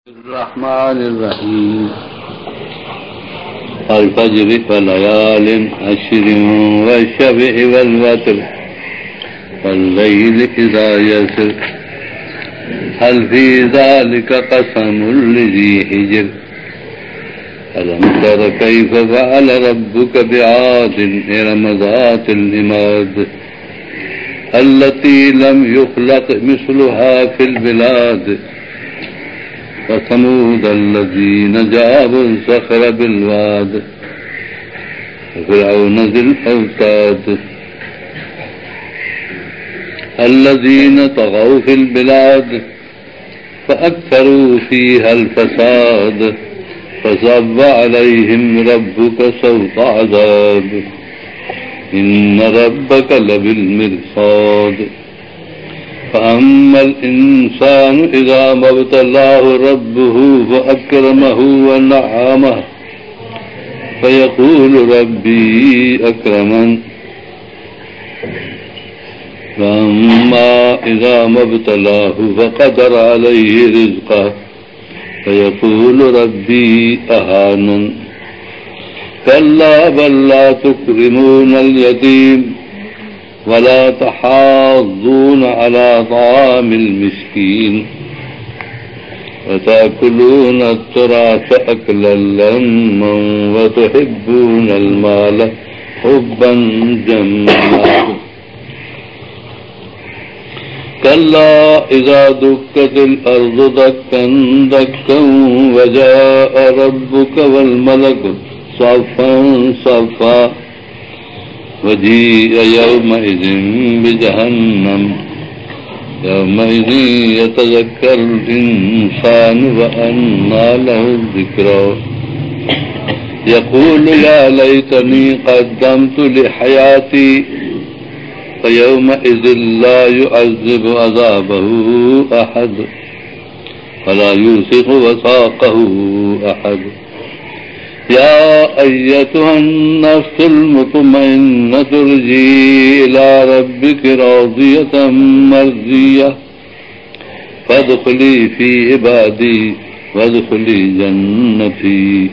الرحمن الرحيم الفجر وليال عشر والشفع والوتر والليل إذا يسر هل في ذلك قسم لذي حجر ألم تر كيف فعل ربك بعاد إرم ذات العماد التي لم يخلق مثلها في البلاد وثمود الذين جابوا الصخر بالواد وفرعون ذي الأوتاد الذين طغوا في البلاد فأكثروا فيها الفساد فصب عليهم ربك سوط عذاب إن ربك لبالمرصاد فأما الإنسان إذا ما ابتلاه ربه فأكرمه ونعمه فيقول ربي أكرمن فأما إذا ما ابتلاه فقدر عليه رزقه فيقول ربي أهانن كلا بل لا تكرمون اليتيم ولا تحاضون على طعام المسكين وتأكلون التراث أكلا لما وتحبون المال حبا جما كلا إذا دكت الأرض دكا دكا وجاء ربك والملك صفا صفا وجيء يومئذ بجهنم يومئذ يتذكر الإنسان وأنى له الذكرى يقول يا ليتني قدمت لحياتي فيومئذ لا يعذب عذابه أحد ولا يوثق وثاقه أحد يا أيتها النفس المطمئنة ارجعي إلى ربك راضية مرضية فادخلي في عبادي وادخلي جنتي.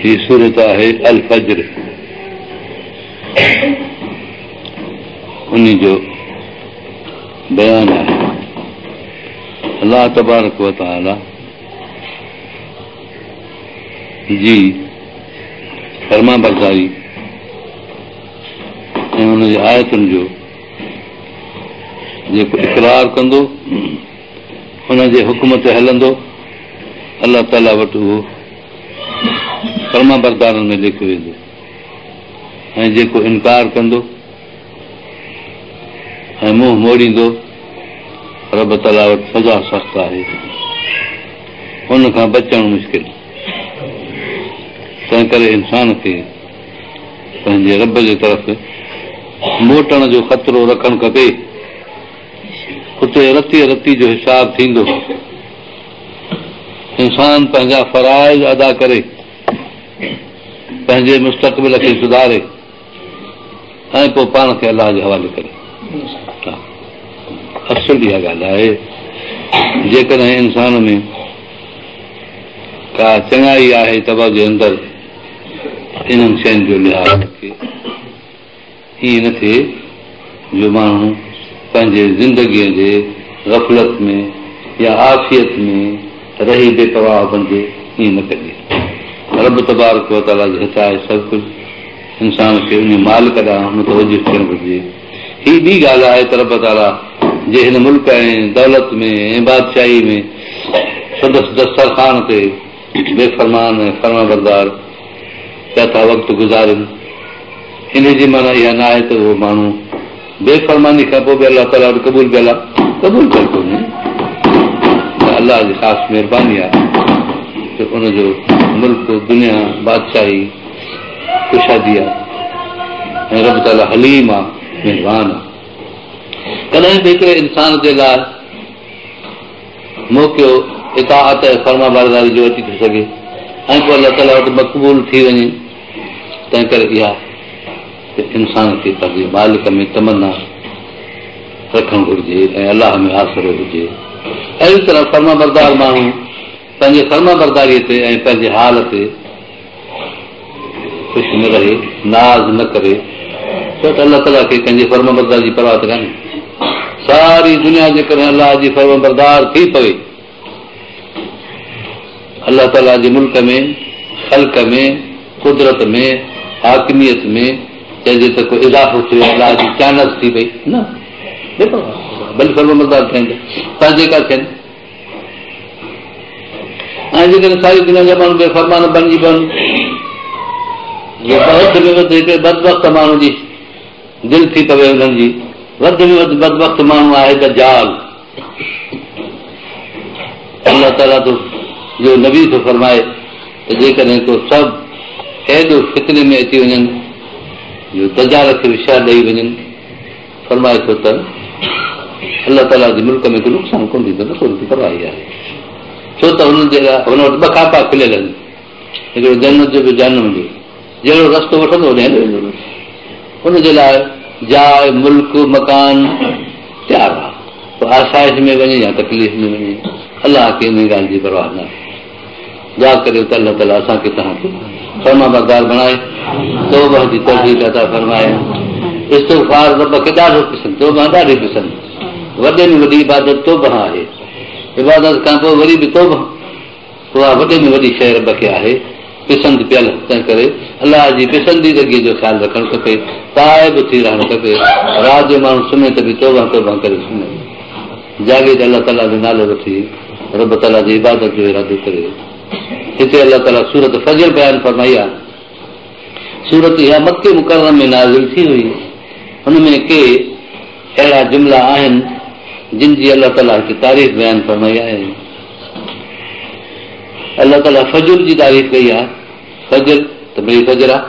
هي سورت آهي الفجر انهي جو بيان آهي. الله تبارڪ وتعاليٰ جي فرمانبرداري ۽ ان جي آيتن جو جيڪو اقرار ڪندو ان جي حڪم تي هلندو الله تعاليٰ وٽ اهو فرمانبردارن ۾ ليکيو ويندو ۽ جيڪو انڪار ڪندو ۽ منهن موڙيندو رب تعاليٰ وٽ سزا سخت آهي ان کان بچڻ مشڪل تنهن ڪري انسان کي پنهنجي رب جي طرف موٽڻ جو خطرو رکڻ کپي اتي رتي رتي جو حساب ٿيندو انسان پنهنجا فرائض ادا ڪري پنهنجي مستقبل کي سڌاري ۽ پوء پاڻ کي الله جي حوالي ڪري. اصل اها ڳالهه آهي جيڪڏهن انسان ۾ ڪا چڱائي آهي طبع جي اندر انهن شين جو لحاظ رکي ائين نه ٿئي جو ماڻهو پنهنجي زندگيء جي غفلت ۾ يا عافيت ۾ رهي بي پرواهه بڻجي، ائين نه ڪجي. رب تبارڪ و تعاليٰ جي هٿ آهي سڀ ڪجهه. انسان کي انهي مالڪ ڏانهن متوجه ٿيڻ گهرجي. هي ٻي ڳالهه آهي ته رب تعاليٰ جي هن ملڪ ۽ دولت ۾ ۽ بادشاهي ۾ سندس دسترخوان تي بي فرمان ۽ فرمانبردار پيا ٿا وقت گذارين. انهي جي معنيٰ اها نه آهي ته اهو ماڻهو بي فرماني کان پوء به الله تعاليٰ وٽ قبول پيل آهي. قبول پيل ڪونهي ته الله جي خاص مهرباني آهي ته ان جو ملڪ، دنيا، بادشاهي ڪشادي آهي ۽ رب تعاليٰ حليم آهي، مهربان آهي. ڪڏهن به هڪڙي انسان جي لاء موقعو اطاعت ۽ فرمانبرداري جو اچي ٿو سگهي ۽ پوء الله تعاليٰ وٽ مقبول ٿي وڃي، تنهنڪري اها. ته انسان کي پنهنجي مالڪ ۾ تمنا رکڻ گهرجي ۽ الله ۾ آسرو هجي. اهڙي طرح فرمانبردار ماڻهو پنهنجي فرمانبرداريء تي ۽ پنهنجي حال تي خوش نه رهي، ناز نه ڪري، ڇو ته الله تعاليٰ کي ڪنهن جي فرمانبرداري جي پرواهه ته ڪانهي. ساري دنيا جيڪڏهن الله جي فرمانبردار ٿي پوي، الله تعاليٰ جي ملڪ ۾، خلق ۾، قدرت ۾، حاڪميت ۾ چئجي ته ڪو اضافو ٿيو، الله جي چانس ٿي پئي، نه، بي پرواهه، ڀلي فرمانبردار ٿين ته پنهنجي ڪا ٿين. ۽ جيڪڏهن ساري دنيا جا ماڻهو بي فرمان بڻجي پون، وڌ ۾ وڌ هڪڙي بدبخت ماڻهو جي دل ٿي پوي انهن جي، وڌ ۾ وڌ بدبخت ماڻهو آهي دجال. الله تعاليٰ ٿو جو نبي ٿو فرمائي ته جيڪڏهن ڪو سڀ ايڏو فتني ۾ اچي وڃن جو دجال کي به شهه ڏئي وڃن، فرمائي ٿو ته الله تعاليٰ جي ملڪ ۾ ڪو نقصان ڪونه ٿيندو، نه ڪو هن کي پرواهه ئي آهي، ڇو ته هن جي لاء هن وٽ ٻه کاتا کليل آهن، هڪڙو جنت جو ٻيو جهنم جو، جهڙو رستو وٺندو هوڏي هليو ويندو. ان جي لاء جاء، ملڪ، مڪان تيار آهي، پوء آسائش ۾ وڃي يا تڪليف ۾ وڃي، الله کي ان ڳالهه جي پرواهه نه آهي. دعا ڪريو ته الله تعاليٰ اسان کي توهان کي فرمانبردار بڻائي، توبه جي توفيق عطا فرمائي. استغفار رب کي ڏاڍو پسند، توبه ڏاڍي پسند، وڏي ۾ وڏي عبادت توبه آهي. عبادت کان پوء وري به توبه، اها وڏي ۾ وڏي شيء رب کي آهي پسند پيل، تنهن ڪري الله جي پسنديدگيء جو خيال رکڻ کپي، تائب ٿي رهڻ کپي. رات جو ماڻهو سمهي ته به توبه توبه ڪري سمهي. جاڳي ته الله تعاليٰ جو نالو وٺي رب تعاليٰ جي عبادت جو ارادو ڪري. هتي الله تعاليٰ سورت فجر بيان فرمائي آهي. سورت اها مڪي مڪرم ۾ نازل ٿي هئي. هن ۾ ڪي اهڙا جملا آهن جن جي الله تعاليٰ هتي تعريف بيان فرمائي آهي. الله تعاليٰ فجر جي تعريف ڪئي آهي. فجر ته ڀئي فجر آهي،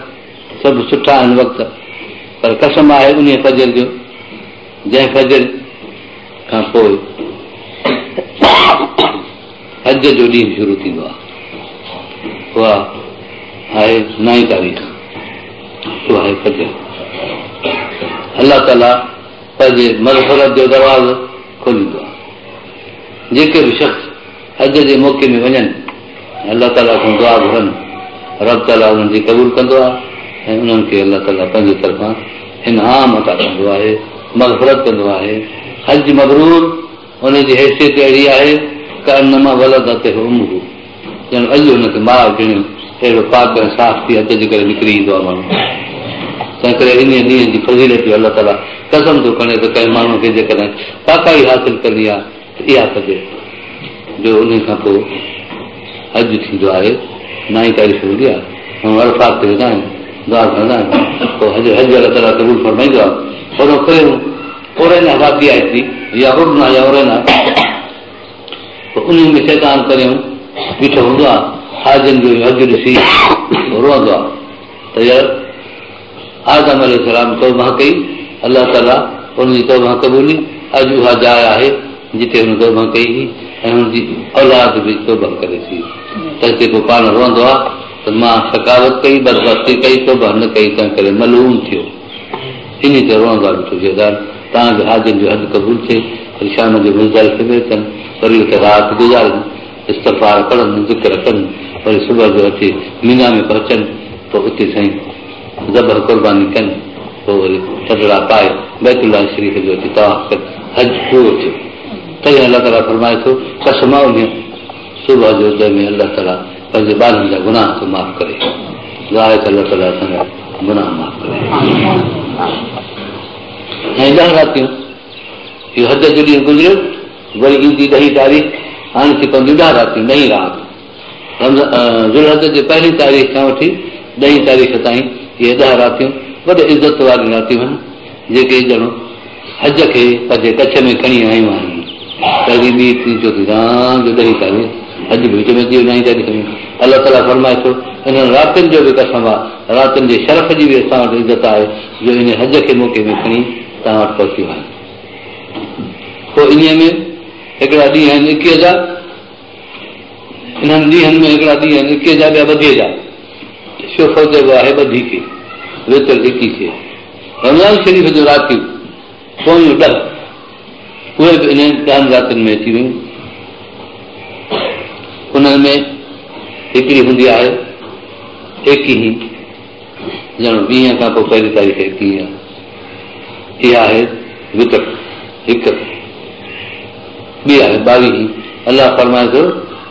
سڀ سٺا آهن وقت، پر قسم آهي انهيء فجر جو جنهن فجر کان پوء حج جو ڏينهن شروع ٿيندو آهي، اها آهي نائين تاريخ، اها آهي فجر. الله تعاليٰ پنهنجي مغفرت جو دروازو کوليندو آهي. جيڪي به شخص حج جي موقعي ۾ وڃن ۽ الله تعاليٰ کان دعا گهرن، رب تعاليٰ انهن جي قبول ڪندو آهي ۽ انهن کي الله تعاليٰ پنهنجي طرفان انعام عطا ڪندو آهي، مغفرت ڪندو آهي. حج مبرور ان جي حيثيت اهڙي آهي، ڪانما ولدته امه، ڄڻ اڄ هن کي ماء ڄڻيو، اهڙو پاڪ ۽ صاف ٿي حج جي ڪري نڪري ايندو آهي ماڻهو. تنهنڪري انهيء ڏينهن جي فضيلت جو الله تعاليٰ قسم ٿو کڻي ته ڪنهن ماڻهوء کي جيڪڏهن پاڪائي حاصل ڪرڻي آهي ته اها ڪجي جو انهي کان پوء حج ٿيندو آهي، نائين تاريخ هوندي آهي، ماڻهو عرفات تي ويندا آهن، دعا گهرندا آهن، پوء حج حج الله تعاليٰ قبول فرمائيندو آهي. هوڏو پهريون عرينه وادي آهي هڪڙي يا عرنه يا عرينه، پوء انهي ۾ شيطان پريون بيٺو هوندو آهي، حاجين جو اهو حج ڏسي روئندو آهي ته يار آدم عليه السلام توبه ڪئي، الله تعاليٰ ان جي توبه قبولي، اڄ اها جاء آهي جتي هن توبه ڪئي هئي ۽ هن جي اولاد به توبه ڪري ٿي. تنهن تي پوء پاڻ روئندو آهي ته مان شقاوت ڪئي، بدبختي ڪئي، توبه نه ڪئي، تنهن ڪري ملعون ٿيو. انهي تي روئندو آهي بيٺو شيطان، تان جو حاجين جو حج قبول ٿئي، وري شام جو مزدلفي ۾ اچن، وري اتي رات گذارين، استغفار پڙهن، ذڪر ڪن، وري صبح جو اچي منيٰ ۾ پهچن، پوء اتي سائين ذبح قرباني ڪن، پوء وري ٽڍڙا پائي بيت الله شريف جو اچي طواف ڪن، حج پورو ٿيو. تڏهن الله تعاليٰ فرمائي ٿو، قسم آ انهيء صبح جو جنهن ۾ الله تعاليٰ پنهنجي ٻانهن جا گناهه ٿو معاف ڪري. دعا آهي ته الله تعاليٰ اسان جا گناهه معاف ڪري. ۽ ڏهه راتيون اهو حج جو ڏينهن گذريو، وري ايندي ڏهين تاريخ، هاڻي ٿي پونديون ڏهه راتيون، ڏهين رات. ذوالحج جي پهرين تاريخ کان وٺي ڏهين تاريخ تائين اهي ڏهه راتيون وڏي عزت واريون راتيون آهن، جيڪي ڄڻ حج کي پنهنجي ڪڇ ۾ کڻي آيون آهن. پهرين، ٻي، ٽين، چوٿين تان جو ڏهين تاريخ حج به وچ ۾ اچي ويو نائين تاريخ ۾. الله تعاليٰ فرمائي ٿو، انهن راتين جو به قسم آهي، راتين جي شرف جي به اسان وٽ عزت آهي جو انهي حج کي موقعي ۾ کڻي توهان وٽ پهتيون آهن. پوء انهيء ۾ هڪڙا ڏينهن آهن ايڪيهه جا. انهن ڏينهن ۾ هڪڙا ڏينهن آهن ايڪيهه جا ٻيا ٻڌيء جا. شفع چئبو آهي ٻڌي کي، وتر ايڪي کي. رمضان شريف جون راتيون پويون 10 اهي به انهن 10 راتين ۾ اچي ويون. انهن ۾ هڪڙي هوندي آهي 21، ڄڻ 20 کان پوء پهرين تاريخ 21 آهي. اها آهي وتر هڪ، ٻي آهي 22. الله فرمائي ٿو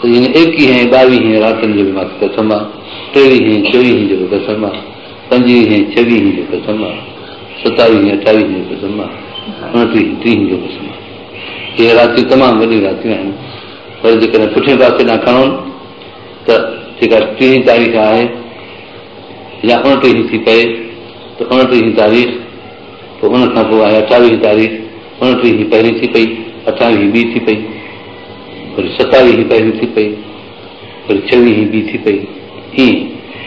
ته ان 21 ۽ 22 راتن جو به مان کي قسم آهي، 23 24 جو به قسم آهي، 25 26 جو قسم آهي، 27 28 جو قسم آهي، 29 30 جو قسم آهي. اهي راتيون تمام وڏيون راتيون آهن. پر جيڪڏهن پٺئين پاسي ڏانهن کڻون ته جيڪا 30 تاريخ آهي يا 29 ٿي پئي ته 29 تاريخ، پوء ان کان پوء آهي 28 تاريخ، 29 پهرين ٿي پئي، 28 ٻي ٿي پئي، وري 27 پهرين ٿي پئي، وري 26 ٻي ٿي پئي. ائين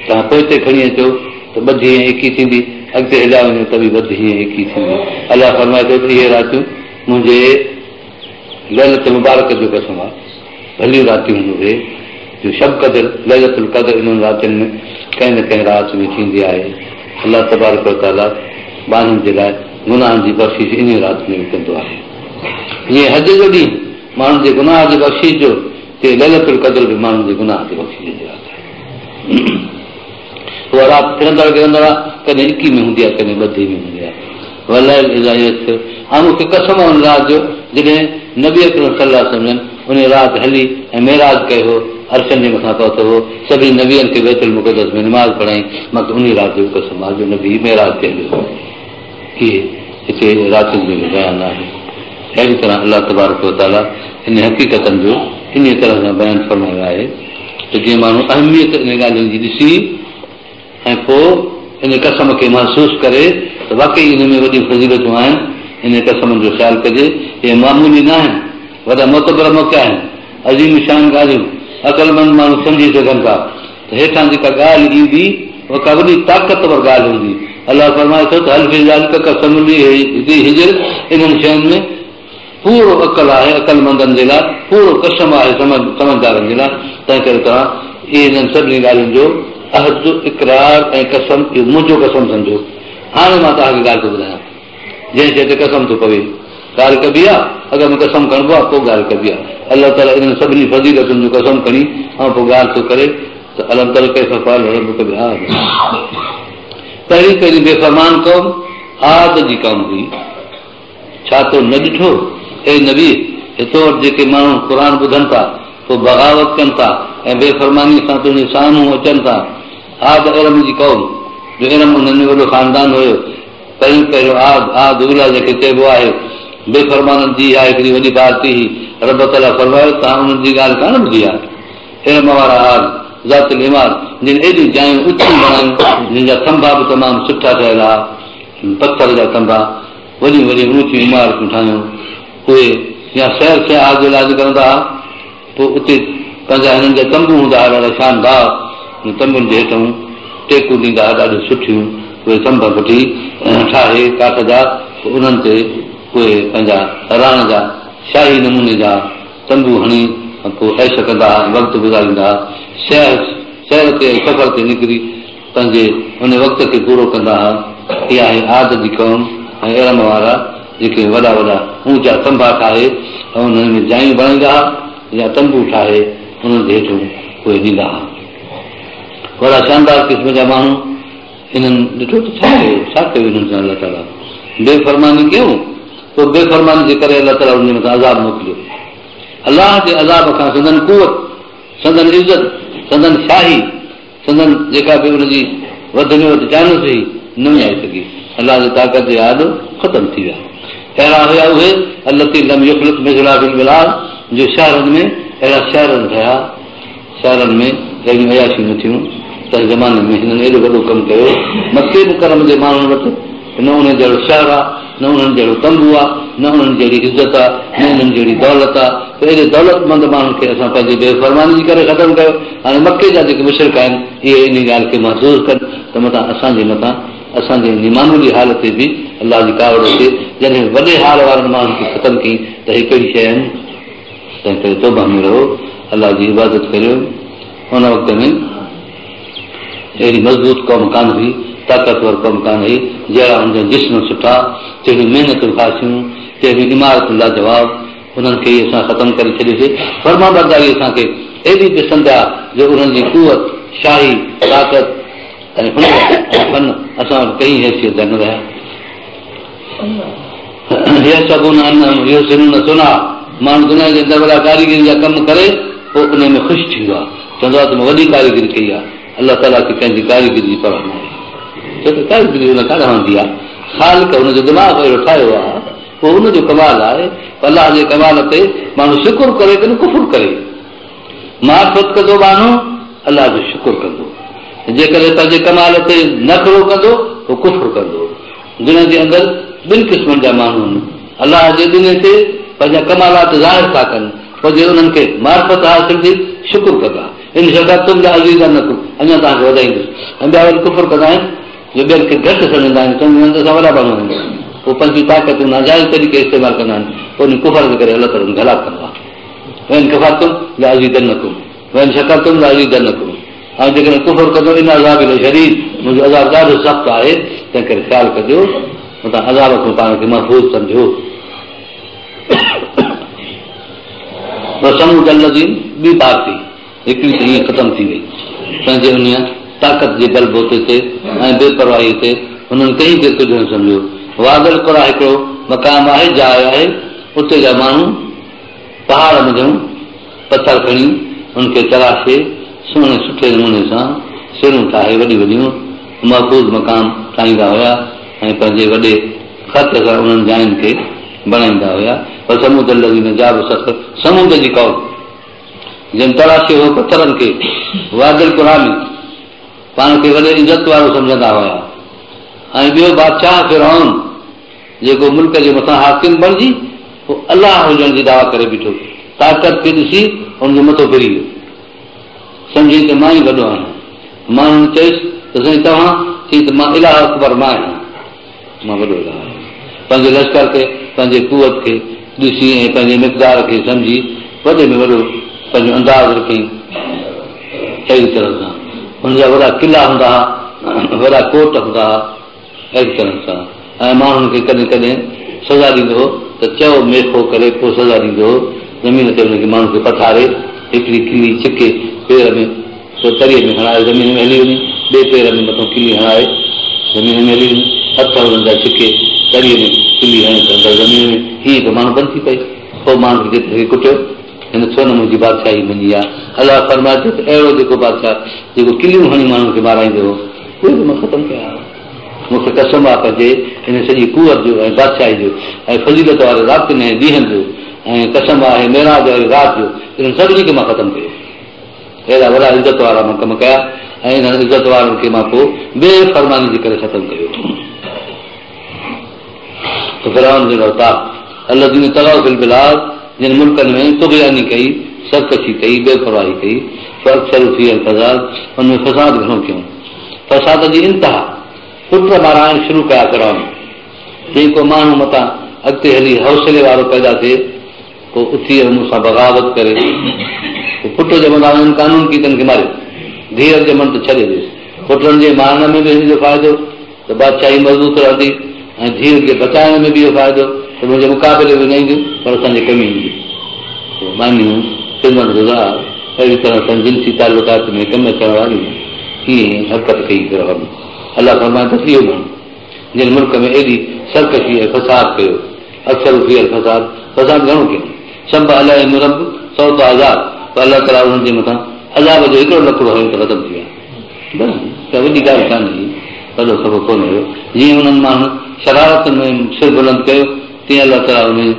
توهان پوئتي کڻي اچو ته 22 ۽ 21 ٿيندي، اڳتي هليا وڃو ته به 22 ۽ 21 ٿيندي. الله فرمائي ٿو ته اهي راتيون منهنجي ليلت مبارڪ جو قسم آهي، ڀليون راتيون آهن اهي، جو شب قدر، ليلت القدر انهن راتين ۾ ڪنهن نه ڪنهن رات ۾ ٿيندي آهي. الله تبارڪ وتعاليٰ ٻانهن جي لاء گناهن جي بخشش انهيء رات ۾ به ڪندو آهي. جيئن حج جو ڏينهن ماڻهن جي گناهه جي بخشش جو، تيئن ليلت القدر به ماڻهن جي گناهه جي بخشش جي رات آهي. اها رات ڦرندڙ گهرندڙ آهي، ڪڏهن 21 ۾ هوندي آهي، ڪڏهن 22 ۾ هوندي آهي. والليل اذا يسر، ۽ مون کي قسم آهي ان رات جو جڏهن نبي اڪرم صلي الله عليه وسلم جن ان رات هلي ۽ معراج ڪيو هو، عرشن جي مٿان پهتو هو، سڀني نبين کي بيت المقدس ۾ نماز پڙهائين، مان کي انهي رات جو به قسم آهي جو نبي معراج تي هليو هو. اهي هتي راتين جو به بيان آهي. اهڙي طرح الله تبارڪ وتعاليٰ انهن حقيقتن جو انهيء طرح سان بيان فرمايو آهي ته جيئن ماڻهو اهميت انهن ڳالهين جي ڏسي ۽ پوء ان قسم کي محسوس ڪري ته واقعي ان ۾ وڏيون فضيلتون آهن، انهن قسمن جو خيال ڪجي، اهي معمولي نه آهن، وڏا معتبر موقعا آهن، عظيم الشان ڳالهيون عقلمند ماڻهو سمجهي سگهن ٿا ته هيٺان جيڪا ڳالهه ايندي اها ڪا وڏي طاقتور ڳالهه هوندي. الله فرمائي ٿو ته هل في ذلڪ قسم لذي حجر، انهن شين ۾ پورو عقل آهي عقلمندن جي لاء، پورو قسم آهي سمجهدارن جي لاء، تنهنڪري توهان انهن سڀني ڳالهين جو عهد، اقرار ۽ قسم اهو منهنجو قسم سمجهو. هاڻي مان توهان کي ڳالهه ٿو ٻڌايان، جنهن شيء تي قسم ٿو پوي ڳالهه ڪبي آهي، اڳ ۾ قسم کڻبو آهي پوء ڳالهه ڪبي آهي. الله تعاليٰ انهن سڀني فضيلتن جو قسم کڻي ۽ پوء ڳالهه ٿو ڪري ته الم تر ڪيف فعل ربڪ بعاد. پهرين پهرين بي فرمان قوم عاد جي قوم هئي. ڇا تو نه ڏٺو، اي نبي، ته تو وٽ جيڪي ماڻهو قرآن ٻڌن ٿا، پوء بغاوت ڪن ٿا ۽ بي فرمانيء سان تنهنجي سامهون اچن ٿا. عاد ارم جي قوم، جو ارم انهن ۾ وڏو خاندان هيو. پهريون پهريون عاد، عاد اوليٰ جنهن کي چئبو آهي، بي فرمانن جي اها هڪڙي وڏي پارٽي هئي. رب تعاليٰ فرمايو، توهان انهن جي ڳالهه ڪانه ٻڌي آهي. ارم وارا عاد، ذات العماد، جن ايڏيون جايون اچيون بڻايون، جن جا ٿنڀا به تمام سٺا ٺهيل ها. پٿر جا ٿنڀا، وڏيون وڏيون اوچيون عمارتون ٺاهيون. اهي يا سير سياحت جي لاء نڪرندا ها، پوء اتي پنهنجا هنن جا تنبو هوندا ها ڏاڍا شاندار، انهن تنبن جي هيٺئون ٽيڪون ڏيندا ها ڏاڍيون سٺيون، اهي ٿنڀ وٺي ٺاهي ڪاٺ جا، پوء انهن تي اهي پنهنجا رهڻ جا شاهي نموني جا تنبو هڻي پوء عيش ڪندا ها ۽ وقت گذاريندا ها. سير تي ۽ سفر تي نڪري پنهنجي ان وقت کي پورو ڪندا ها. اها آهي عاد جي قوم ۽ ارم وارا جيڪي وڏا وڏا اوچا ٿنڀا ٺاهي ۽ انهن ۾ جايون بڻائيندا ها يا تنبو ٺاهي انهن جي هيٺون اهي ڏيندا ها. وڏا شاندار قسم جا ماڻهو انهن ڏٺو ته ڇا ڪيو ڇا ڪيو انهن سان الله تعاليٰ بي فرماني ڪيون پوء بي فرماني جي ڪري الله تعاليٰ انهن جي مٿان عذاب موڪليو. الله جي عذاب کان سندن قوت، سندن عزت، سندن شاهي، سندن جيڪا به ان جي وڌ ۾ وڌ چانس هئي، نه وڃائي سگهي. الله جي طاقت جي آڏو ختم ٿي ويا. اهڙا هيا اهي، التي لم يخلق مثلها في البلاد، جو شهرن ۾ اهڙا شهر نه ٺهيا، شهرن ۾ اهڙيون عياشيون نه ٿيون. تنهن زماني ۾ هنن ايڏو وڏو ڪم ڪيو. مڪي مڪرم جي ماڻهن وٽ نه انهن جهڙو شهر آ، نه انهن جهڙو تنبو آ، نه انهن جهڙي عزت آ، نه انهن جهڙي دولت آ، ته ايڏي دولتمند ماڻهن کي اسان پنهنجي بي فرماني جي ڪري ختم ڪيو. هاڻي مڪي جا جيڪي مشرڪ آهن، اهي انهي ڳالهه کي محسوس ڪن ته متان اسان جي مٿان، اسان جي انهي معمولي حال تي به الله جي ڪاوڙ اچي، جڏهن وڏي حال وارن ماڻهن کي ختم ڪيائين ته هي ڪهڙي شيء آهن؟ تنهنڪري توبه ۾ رهو، الله جي عبادت ڪريو. ان وقت ۾ اهڙي مضبوط قوم ڪانه هئي. طاقتور قوم ڪانه هئي، جهڙا هن جا جسم سٺا، تهڙيون محنتون خاصيون، تهڙيون عمارتون لاجواب، انهن کي ئي اسان ختم ڪري ڇڏيوسين. فرمانبرداري اسان کي ايڏي پسند آ جو انهن جي قوت، شاهي طاقت ۽ هنر ۽ فن اسان وٽ ڪنهن حيثيت جا نه رهيا. يحسبون انهم يحسنون صنعا ماڻهو دنيا جي اندر وڏا ڪاريگري جا ڪم ڪري پوء انهي ۾ خوش ٿيندو آهي، چوندو آهي ته مان وڏي ڪاريگري ڪئي آهي. الله تعاليٰ کي ڪنهن جي ڪاريگري جي پرواهه ناهي، ڇو ته ڪاريگري هن ڪانه هوندي آهي، خالق هن جو دماغ اهڙو ٺاهيو آهي، اهو ان جو ڪمال آهي. الله جي ڪمال تي ماڻهو شڪر ڪري ڪين ڪفر ڪري. معرفت ڪندو ٻانهو الله جو شڪر ڪندو، جيڪڏهن پنهنجي ڪمال تي نخرو ڪندو پوء ڪفر ڪندو. دنيا جي اندر ٻن قسمن جا ماڻهو آهن، الله جي ڏني تي پنهنجا ڪمالات ظاهر ٿا ڪن، پوء جي انهن کي معرفت حاصل ٿي شڪر ڪندا، ان شڪرتم لازيدنڪم اڃا توهان کي وڌائيندس ۽ ٻيا وري ڪفر ڪندا آهن جو ٻين کي گهٽ سمجهندا آهن، چوندا آهن ته اسان وڏا ماڻهو آهيون، پوء پنهنجون طاقتون ناجائز طريقي استعمال ڪندا آهن، پوء ان ڪفر جي ڪري الله تعاليٰ انهن کي هلاڪ ڪندو آهي. وان ڪفرتم لازيدنڪم وان شڪرتم لازيدنڪم ۽ جيڪڏهن ڪفر ڪندؤ ان عذابي لشديد منهنجو عذاب ڏاڍو سخت آهي، تنهن ڪري خيال ڪجو متان عذاب کان پاڻ کي محفوظ سمجهو. وثمود الذين ٻي پارٽي هڪڙي ته ائين ختم ٿي وئي پنهنجي انهيء طاقت جي بل بوتي تي ۽ بي پرواهيء تي هنن ڪنهن کي ڪجهه نه سمجهيو. وادي القريٰ هڪڙو مقام آهي، جاء آهي، اتي جا ماڻهو پهاڙ منجهئون پٿر کڻي ان کي تراشي سهڻي سٺي نموني سان سرون ٺاهي وڏيون وڏيون محفوظ مقام ٺاهيندا هيا ۽ پنهنجي وڏي خرچ سان انهن جاين کي بڻائيندا هيا. وثمود الذين جابوا الصخر ثمود جي قوم جن تراشيو هو پٿرن کي وادي القريٰ ۾ پاڻ کي وڏي عزت وارو سمجهندا هيا ۽ ٻيو بادشاهه فرعون جيڪو ملڪ جي مٿان حاڪم بڻجي پوء الله هجڻ جي دعويٰ ڪري بيٺو. طاقت کي ڏسي هن جو مٿو ڦري ويو. سمجهيائين ته مان ئي وڏو آهيان. ماڻهن چيس ته سائين توهان؟ چيائين ته مان اله اڪبر مان آهيان. مان وڏو اله آهيان. پنهنجي لشڪر کي، پنهنجي قوت کي ڏسي ۽ پنهنجي مقدار کي سمجهي وڏي ۾ وڏو پنهنجو انداز رکيائين. اهڙي طرح سان هن جا وڏا قلعا هوندا ها، وڏا ڪوٽ هوندا ها. اهڙي طرح سان ۽ ماڻهن کي ڪڏهن ڪڏهن سزا ڏيندو هو ته چؤ ميخو ڪري پوء سزا ڏيندو هو. زمين تي ان کي ماڻهن کي پٿاري هڪڙي ڪلي ڇڪي پير ۾ پوء تريء ۾ هڻائي زمين ۾ هلي وڃي، ٻئي پير ۾ مٿون ڪلي هڻائي زمين ۾ هلي وڃي، هٿ انهن جا ڇڪي تريء ۾ ڪلي هڻي ته اندر زمين ۾ ائين پوء ماڻهو بند ٿي پئي. پوء ماڻهن کي جيتري ڪٽيو هن ڇو نه منهنجي بادشاهي مڃي آ؟ الله فرمائي ٿو ته اهڙو جيڪو بادشاهه جيڪو ڪليون هڻي ماڻهن کي مارائيندو هو، اهي به مان ختم ڪيا ها. مون کي قسم آ پنهنجي ان سڄي قوت جو ۽ بادشاهي جو ۽ فضيلت واري راتين ۽ ڏينهن جو ۽ قسم آهي معراج واري رات جو، انهن سڀني کي مان ختم ڪيو. اهڙا وڏا عزت وارا مان ڪم ڪيا ۽ انهن عزت وارن کي مان پوء بي فرماني جي ڪري ختم ڪيو. فرعون جي اوطاق الذين طغوا في البلاد جن ملڪن ۾ طغياني ڪئي، سرڪشي ڪئي، بي پرواهي ڪئي، فاڪثروا فيها الفساد ان ۾ فساد گهڻو ڪيائون. فساد جي انتها، پٽ مارائڻ شروع ڪيا فرعون. جي ڪو ماڻهو متان اڳتي هلي حوصلي وارو پيدا ٿئي، پوء اٿي ۽ مون سان بغاوت ڪري، پوء پٽ ڄمندا وڃن قانون ڪي تن کي ماريو، ڌيئر ڄمن ته ڇڏي ڏيس. پٽن جي مارڻ ۾ به هن جو فائدو ته بادشاهي مضبوط رهندي ۽ ڌيئر کي بچائڻ ۾ به اهو فائدو ته منهنجي مقابلي ۾ نه اينديون پر اسان جي ڪم اينديون. پوء ٻانهيون، خدمت گذار، اهڙي طرح سان جنسي تعلقات ۾ ڪم اچڻ واريون ائين حرڪت ڪئي فرعون. الله فرمائي ٿو ته اهو ماڻهو جنهن ملڪ ۾ ايڏي سرڪشي ۽ فساد ڪيو، اڪثروا فيها الفساد، فساد گهڻو ڪيائون، صب عليهم ربڪ سوط عذاب، پوء الله تعاليٰ انهن جي مٿان عذاب جو هڪڙو لڪڙو هنيو ته ختم ٿي ويا. بس ڪا وڏي ڳالهه ڪانه هئي، وڏو خفو ڪونه هيو. جيئن انهن ماڻهن شرارت ۾ سر بلند ڪيو، تيئن الله تعاليٰ انهن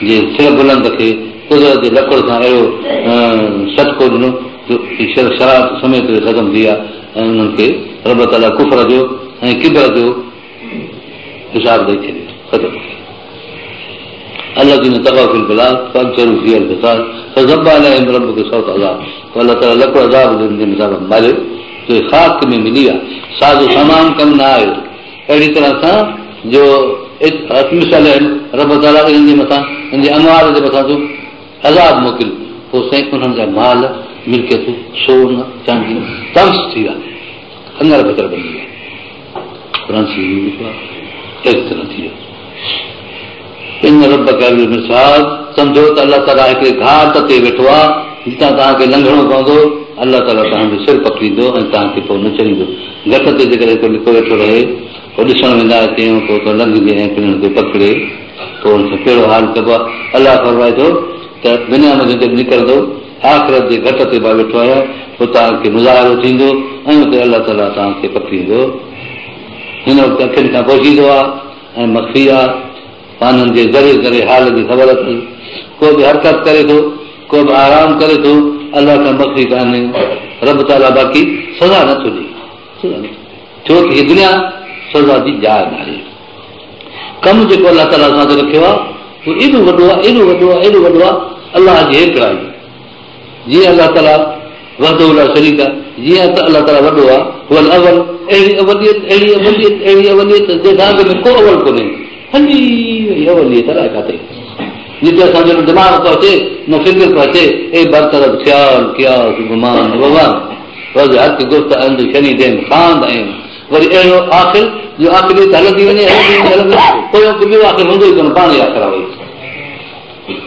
جي سر بلند کي قدرت جي لڪڙ سان اهڙو سٽڪو ڏنو جو شرارت سميت اهي ختم ٿي ويا ۽ انهن کي رب تعاليٰ ڪفر جو ۽ ڪبر جو حساب ڏئي ڇڏيو، ختم ڪيو. الذين طغوا في البلاد فاڪثروا فيها الفساد فصب عليهم ربڪ سوط عذاب پوء الله تعاليٰ لڪڙ عذاب جو انهن جي مٿان ماريو جو خاڪ ۾ ملي ويا، ساز و سامان ڪم نه آيو. اهڙي طرح سان جو اطمس عليهم رب تعاليٰ انهن جي مٿان انهن جي اموال جي مٿان تون عذاب موڪل پوء سائين انهن جا مال ملڪيتون سون چاندي طمس ٿي ويا اڱر ڀتر بڻجي ويا. فرانسيسي ۾ لکيو آهي اهڙي طرح ٿي ويو. ان ربڪ لبالمرصاد سمجهو ته الله تعاليٰ هڪڙي گهاٽ تي ويٺو آهي جتان توهان کي لنگهڻو پوندو الله تعاليٰ توهان جو سر پڪڙيندو ۽ توهان کي پوء نه ڇڏيندو. گهٽ تي جيڪڏهن ڪو لڪو ويٺو رهي پوء ڏسڻ ويندا چيائون ته اتان لنگهجي ۽ پڻ هن کي پڪڙي پوء ان سان ڪهڙو حال ڪبو آهي الله فرمائي ٿو ته دنيا مان جڏهن نڪرندو آخرت جي گهٽ تي مان ويٺو آهيان، پوء توهان کي مظاهرو ٿيندو ۽ اتي الله تعاليٰ توهان کي پڪڙيندو. هن وقت اکين کان پوشيدو آهي ۽ مخفي آهي، ٻانهن جي ذري ذري حال جي خبر اٿس. ڪو به حرڪت ڪري ٿو، ڪو به آرام ڪري ٿو، الله کان مخفي ڪانهي. رب تعاليٰ باقي سزا نه ٿو ڏئي، ڇو ته هيء دنيا سزا جي جاء ناهي. ڪم جيڪو الله تعاليٰ اسان تي رکيو آهي اهو ايڏو وڏو آهي، ايڏو وڏو آهي، ايڏو وڏو آهي، الله جي هيڪڙائي. جيئن الله تعاليٰ وحده لا شريڪ آهي، جيئن ته الله تعاليٰ وڏو آهي، هو الاول، اهڙي اوليت، اهڙي اوليت، اهڙي اوليت جنهن کان اڳ ۾ ڪو اول ڪونهي. هلي وئي اوليت الائي ڪاٿي، جتي اسان جو نه دماغ پهچي نه فڪر پهچي، اي برتر از خيال، قياس، گمان، وهم، وز حق گفته اند شنيديم خواند ايم. وري اهڙو آخر جو آخريت هلندي وڃي هلندي وڃي هلندي وڃي پويان ڪو ٻيو آخر هوندو ئي ڪونه پاڻ ئي آخر آهي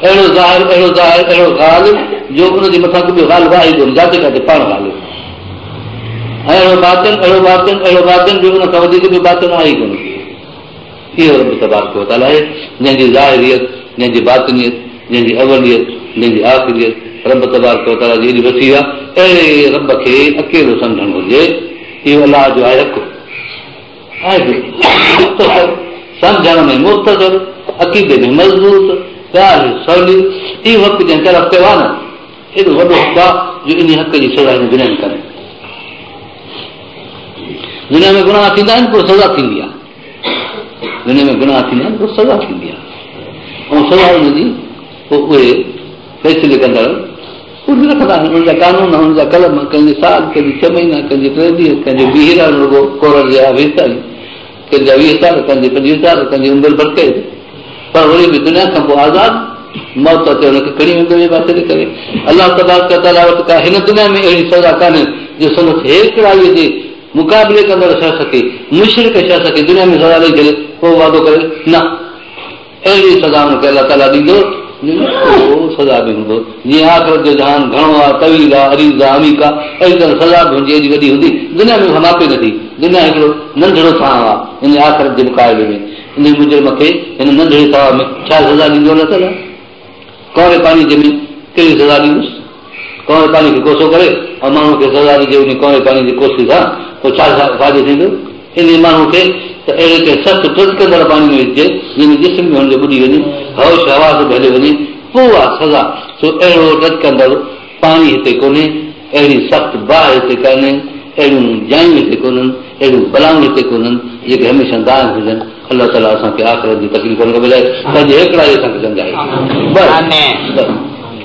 اهڙو ظاهر اهڙو ظاهر اهڙو غالب جو ان جي مٿان ڪو ٻيو غالب آهي ئي ڪونه جاتي ڪاتي پاڻ غالب ۽ اهڙو باطن اهڙو باطن اهڙو باطن جو ان کان وڌيڪ ٻيو باطن آهي ئي ڪونه اهو رب تبارڪ وتعاليٰ آهي جنهن جي ظاهريت جنهن جي باطنيت جنهن جي اوليت جنهن جي آخريت رب تبارڪ وتعاليٰ جي ايڏي وسيع آهي اهڙي رب کي اڪيلو سمجهڻ گهرجي اهو الله جو آهي حق آهي به مختصر سمجهڻ ۾ مختصر عقيدي ۾ مضبوط ڳالهه سولي اهو حق جنهن طلب ڪيو آهي نه ايڏو وڏو حق آهي جو انهي حق جي سزا هن دنيا ۾ ڪانهي دنيا ۾ گناهه ٿيندا آهن پوء سزا ٿيندي آهي دنيا ۾ گناهه ٿيندا آهن پوء سزا ٿيندي آهي ۽ سزا ان جي پوء اهي فيصلي ڪندڙ پوري رکندا آهن انهن جا قانون انهن جا قلم ڪنهن جي سال ڪنهن جي ڇهه مهينا ڪنهن جي ٽي ڏينهن ڪنهن جو بيهي رهڻ رڳو ڪورٽ جي آفيس تائين ڪنهن جا 20 سال ڪنهن جي 25 سال ڪنهن جي عمر ڀر قيد پر وري به دنيا کان پوء آزاد موت اچي هن کي کڻي ويندو ٻئي پاسي تي ڪري الله تبارڪ وتعاليٰ وٽ ڪا هن دنيا ۾ اهڙي سزا ڪانهي جو سندس هيڪڙائيء جي مقابلي ڪندڙ شخص کي مشرڪ شخص کي دنيا ۾ سزا ڏئي ڇڏي پوء وعدو ڪري نه اهڙي سزا ان کي الله تعاليٰ ڏيندو جو نڪو سزا به هوندو. جيئن آخرت جو جهان گهڻو آهي، طويل آهي، عريض آهي، عميق آهي، اهڙي طرح سزا به هن جي ايڏي وڏي هوندي. دنيا ۾ اها ماپي نٿي. دنيا هڪڙو ننڍڙو ٿانء آهي ان آخرت جي مقابلي ۾. انهي مجرم کي هن ننڍڙي ٿانء ۾ ڇا سزا ڏيندو الله تعاليٰ؟ ڪؤنري پاڻي جي ۾ ڪهڙي سزا ڏيندس؟ ڪؤنري پاڻي کي ڪوسو ڪري ۽ ماڻهوء کي سزا ڏجي انهي ڪؤنري پاڻي جي ڪوسي سان پوء ڇا فائدو ٿيندو؟ انهي ماڻهوء کي ته اهڙي ڪنهن سخت ٽچڪندڙ پاڻي ۾ وجهجي جنهن ۾ جسم به هن جو ٻڏي وڃي، هوش حواس به هليو وڃي، پوء اها سزا. سو اهڙو ٽچڪندڙ پاڻي هتي ڪونهي، اهڙي سخت باهه هتي ڪانهي، اهڙيون جايون هتي ڪونهن، اهڙيون بلائون هتي ڪونهن، جيڪي هميشه دائم هجن. الله تعاليٰ اسان کي آخرت جي تڪليفن کان بچائي پنهنجي هيڪڙائي اسان کي سمجهائي. بس بس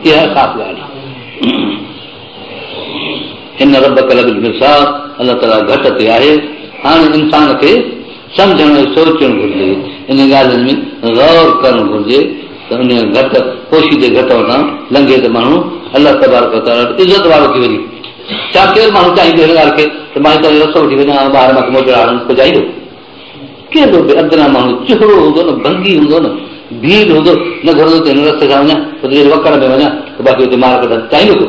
اها خاص ڳالهه آهي. ان ربڪ لبالمرصاد الله تعاليٰ گهٽ تي آهي. هاڻي انسان کي سمجهڻ ۽ سوچڻ گهرجي، انهن ڳالهين ۾ غور ڪرڻ گهرجي ته ان گهٽ پوشيدي گهٽ وٽان لنگهي ته ماڻهو الله تبارڪ وتعاليٰ وٽ عزت وارو ٿي وڃي. ڇا ڪير ماڻهو چاهيندو هن ڳالهه کي ته مان هتان جو رسو وٺي وڃان ۽ ٻاهر مان کي موچڙا هڻن ڪو چاهيندو؟ ڪهڙو به ادنيٰ ماڻهو چهرو هوندو نه ڀنگي هوندو نه ڀيل هوندو نه گهرندو ته هن رستي سان وڃان اتي جڏهن وڪڙ ۾ وڃان ته باقي اتي مار ڪڍن چاهيندو ڪو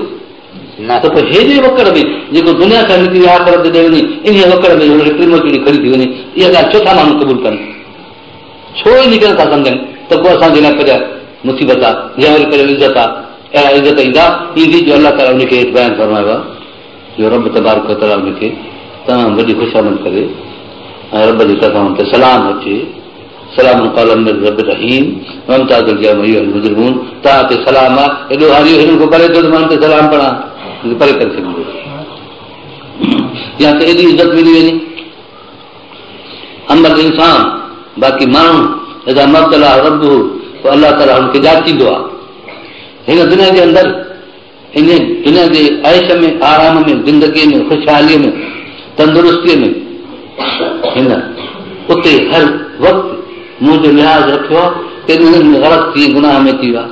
نه ته پوء هيڏي وڪڙ ۾ جيڪو دنيا کان نڪري آخرت ڏي وڃي انهيء وڪڙ ۾ هن کي ٽي موچڙي کڙي ٿي وڃي اها ڳالهه ڇو ٿا ماڻهو قبول ڪن ڇو انهي کي نٿا سمجهن ته پوء اسان جي لاء پنهنجا مصيبت آهي يا وري پنهنجو عزت آهي اهڙا عزت ايندا ايندي جو الله تعاليٰ ان کي هيٺ بيان فرمايو آهي جو رب تبارڪ وتعاليٰ ان کي تمام وڏي خوشامد ڪري ۽ رب جي طرفان ان تي سلام اچي، سلام قولا من رب رحيم وامتازوا اليوم ايها المجرمون توهان تي سلام آ، اي ڏوهاريو هنن کان پري ٿيو ته مان تي سلام پڙهان، هن کي پري ڪري ڇڏيندو يا ته ايڏي عزت ملي وڃي. اما الانسان باقي ماڻهو اذا ما ابتلاه ربه پوء الله تعاليٰ هن کي جاچيندو آهي هن دنيا جي اندر انهيء دنيا جي عيش ۾، آرام ۾، زندگيء ۾، خوشحاليء ۾، تندرستيء ۾ هن اتي هر وقت منهنجو لحاظ رکيو آهي، ڪي انهن ۾ غرق ٿي گناهه ۾ اچي ويا.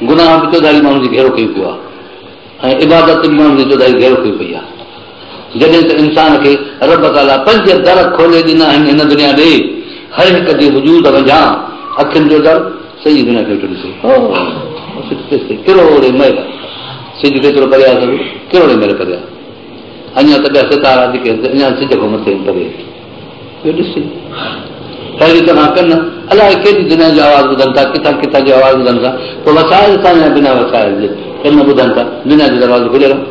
گناهه به چوڌاري ماڻهن جي گهيرو ڪيو پيو آهي ۽ عبادت به ماڻهن جي چوڌاري گهيرو ڪيو پئي آهي. جڏهن ته انسان کي رب تعاليٰ پنج در کولي ڏنا آهن هن دنيا ڏي، هر هڪ جي وجود منجهان اکين جو در سڄي دنيا کي ويٺو ڏسي. ڪروڙين ميل سج ڪيترو پري آهي؟ ڪروڙين ميل پري آهي. اڃا ته ٻيا ستارا جيڪي اڃا سج کان مٿي آهن پري اهو ڏسي. اهڙي طرح ڪن الائي ڪيڏي دنيا جو آواز ٻڌن ٿا، ڪٿان ڪٿان جو آواز ٻڌن ٿا، پوء وسائل سان يا بنا وسائل جي ڪن ٻڌن ٿا، دنيا جو دروازو کليل آهي.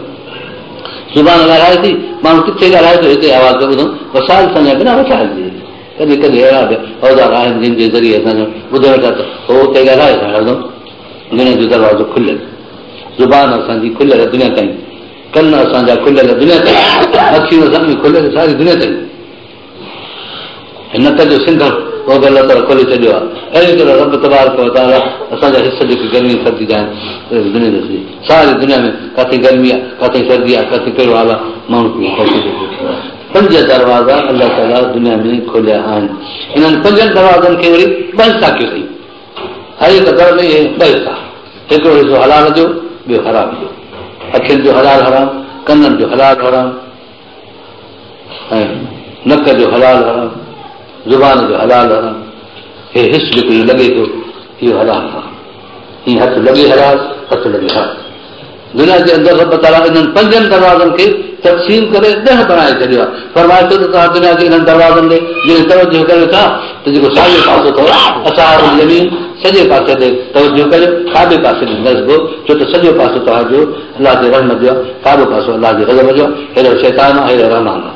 زبان ڳالهائي ٿي، ماڻهو ڪٿي ڳالهائي ٿو، هتي آواز پيا ٻڌون، وسائل سان يا بنا وسائل جي. ڪڏهن ڪڏهن اهڙا به اوزار آهن جن جي ذريعي اسان جو ٻڌي ويٺا ته هو اتي ڳالهائي اسان ٻڌون. دنيا جو دروازو کليل، زبان اسان جي کليل دنيا تائين، ڪن اسان جا کليل دنيا تائين، اکيون اسان جون کليل ساري دنيا تائين. نڪ جو سنگهڻ اهو به الله تعاليٰ کولي ڇڏيو آهي. اهڙي طرح رب تبارڪ وتعاليٰ اسان جا حس جيڪي گرمي سردي جا آهن دنيا جا سڄي ساري دنيا ۾ ڪاٿي گرمي آهي ڪاٿي سردي آهي ڪاٿي ڪهڙو حال آهي ماڻهو پنج دروازا الله تعاليٰ دنيا ۾ کوليا آهن. انهن پنجن دروازن کي وري ٻه حصا ڪيو اٿئي. هر هڪ در ۾ اهي ٻه حصا، هڪڙو حصو حلال جو ٻيو حرام جو. اکين جو حلال حرام، ڪنن جو حلال حرام ۽ نڪ جو حلال حرام، زبان جو حلال حرام. هي حس جيڪو لڳي ٿو اهو حلال حرام، هي هٿ لڳي حلال، هٿ لڳي حرام. دنيا جي اندر رب تعاليٰ انهن پنجن دروازن کي تقسيم ڪري 10 بڻائي ڇڏيو آهي. فرمائي ٿو ته توهان دنيا جي انهن دروازن ڏي جڏهن توجه ڪريو ٿا ته جيڪو ساڄو پاسو اٿو اصحاب اليمين سڄي پاسي ڏي توجه ڪريو، کاٻي پاسي ڏي نه ڏسبو، ڇو ته سڄو پاسو توهان جو الله جي رحمت جو آهي، کاٻو پاسو الله جي غضب جو آهي. هيڏو شيطان آهي، هيڏو رحمان آهي.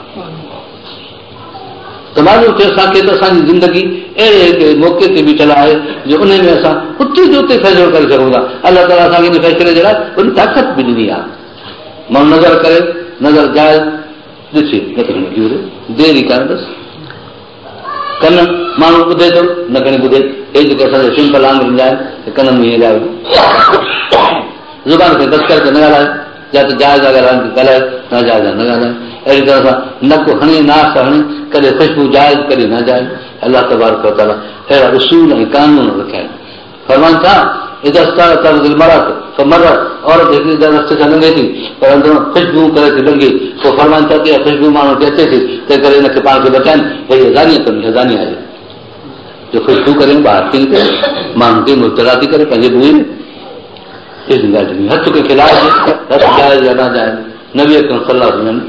ته معلوم ٿيو اسان کي ته اسان جي زندگي اهڙي هڪ موقعي تي بيٺل آهي جو انهي ۾ اسان اتي جو اتي فيصلو ڪري سگهون ٿا. الله تعاليٰ اسان کي ان فيصلي جي لاء وڏي طاقت به ڏني آهي. ماڻهو نظر ڪري، نظر جائز ڏسي، نه ته کڻي ٻڌي، دير ئي ڪانه بس. ڪن ماڻهو ٻڌي ٿو، نه کڻي ٻڌي. هي جيڪي اسان جا سمپل آڱرين جا آهن، سي ڪنن ۾ ائين لاهي. زبان کي بس ڪري ته نه ڳالهائي. يا ته جائز آ ڳالهائڻ ته ڳالهائي، ناجائز آ نه ڳالهائي. اهڙي طرح سان نڪ هڻي ناس هڻي، ڪڏهن خوشبو جائز ڪڏهن ناجائز. الله تبارڪ وتعاليٰ اهڙا اصول ۽ قانون رکيا آهن. فرمائن ٿا، اذا استعطفت المرأة فمرت، عورت هڪڙي رستي سان لنگهي ٿي پر اندران خوشبو ڪري ٿي لنگهي، پوء فرمائن ٿا ته اها خوشبو ماڻهوء کي اچي ٿي، تنهن ڪري ان کي پاڻ کي بچائين، فهي زانية، اها زانيه آهي جو خوشبو ڪري ٻاهر ٿي نڪري، ماڻهن کي مبتلا ٿي ڪري پنهنجي بوء ۾. هٿ ڪنهن کي لائجي، هٿ جائز يا ناجائز؟ نبي اڪرم صلي الله عليه وسلم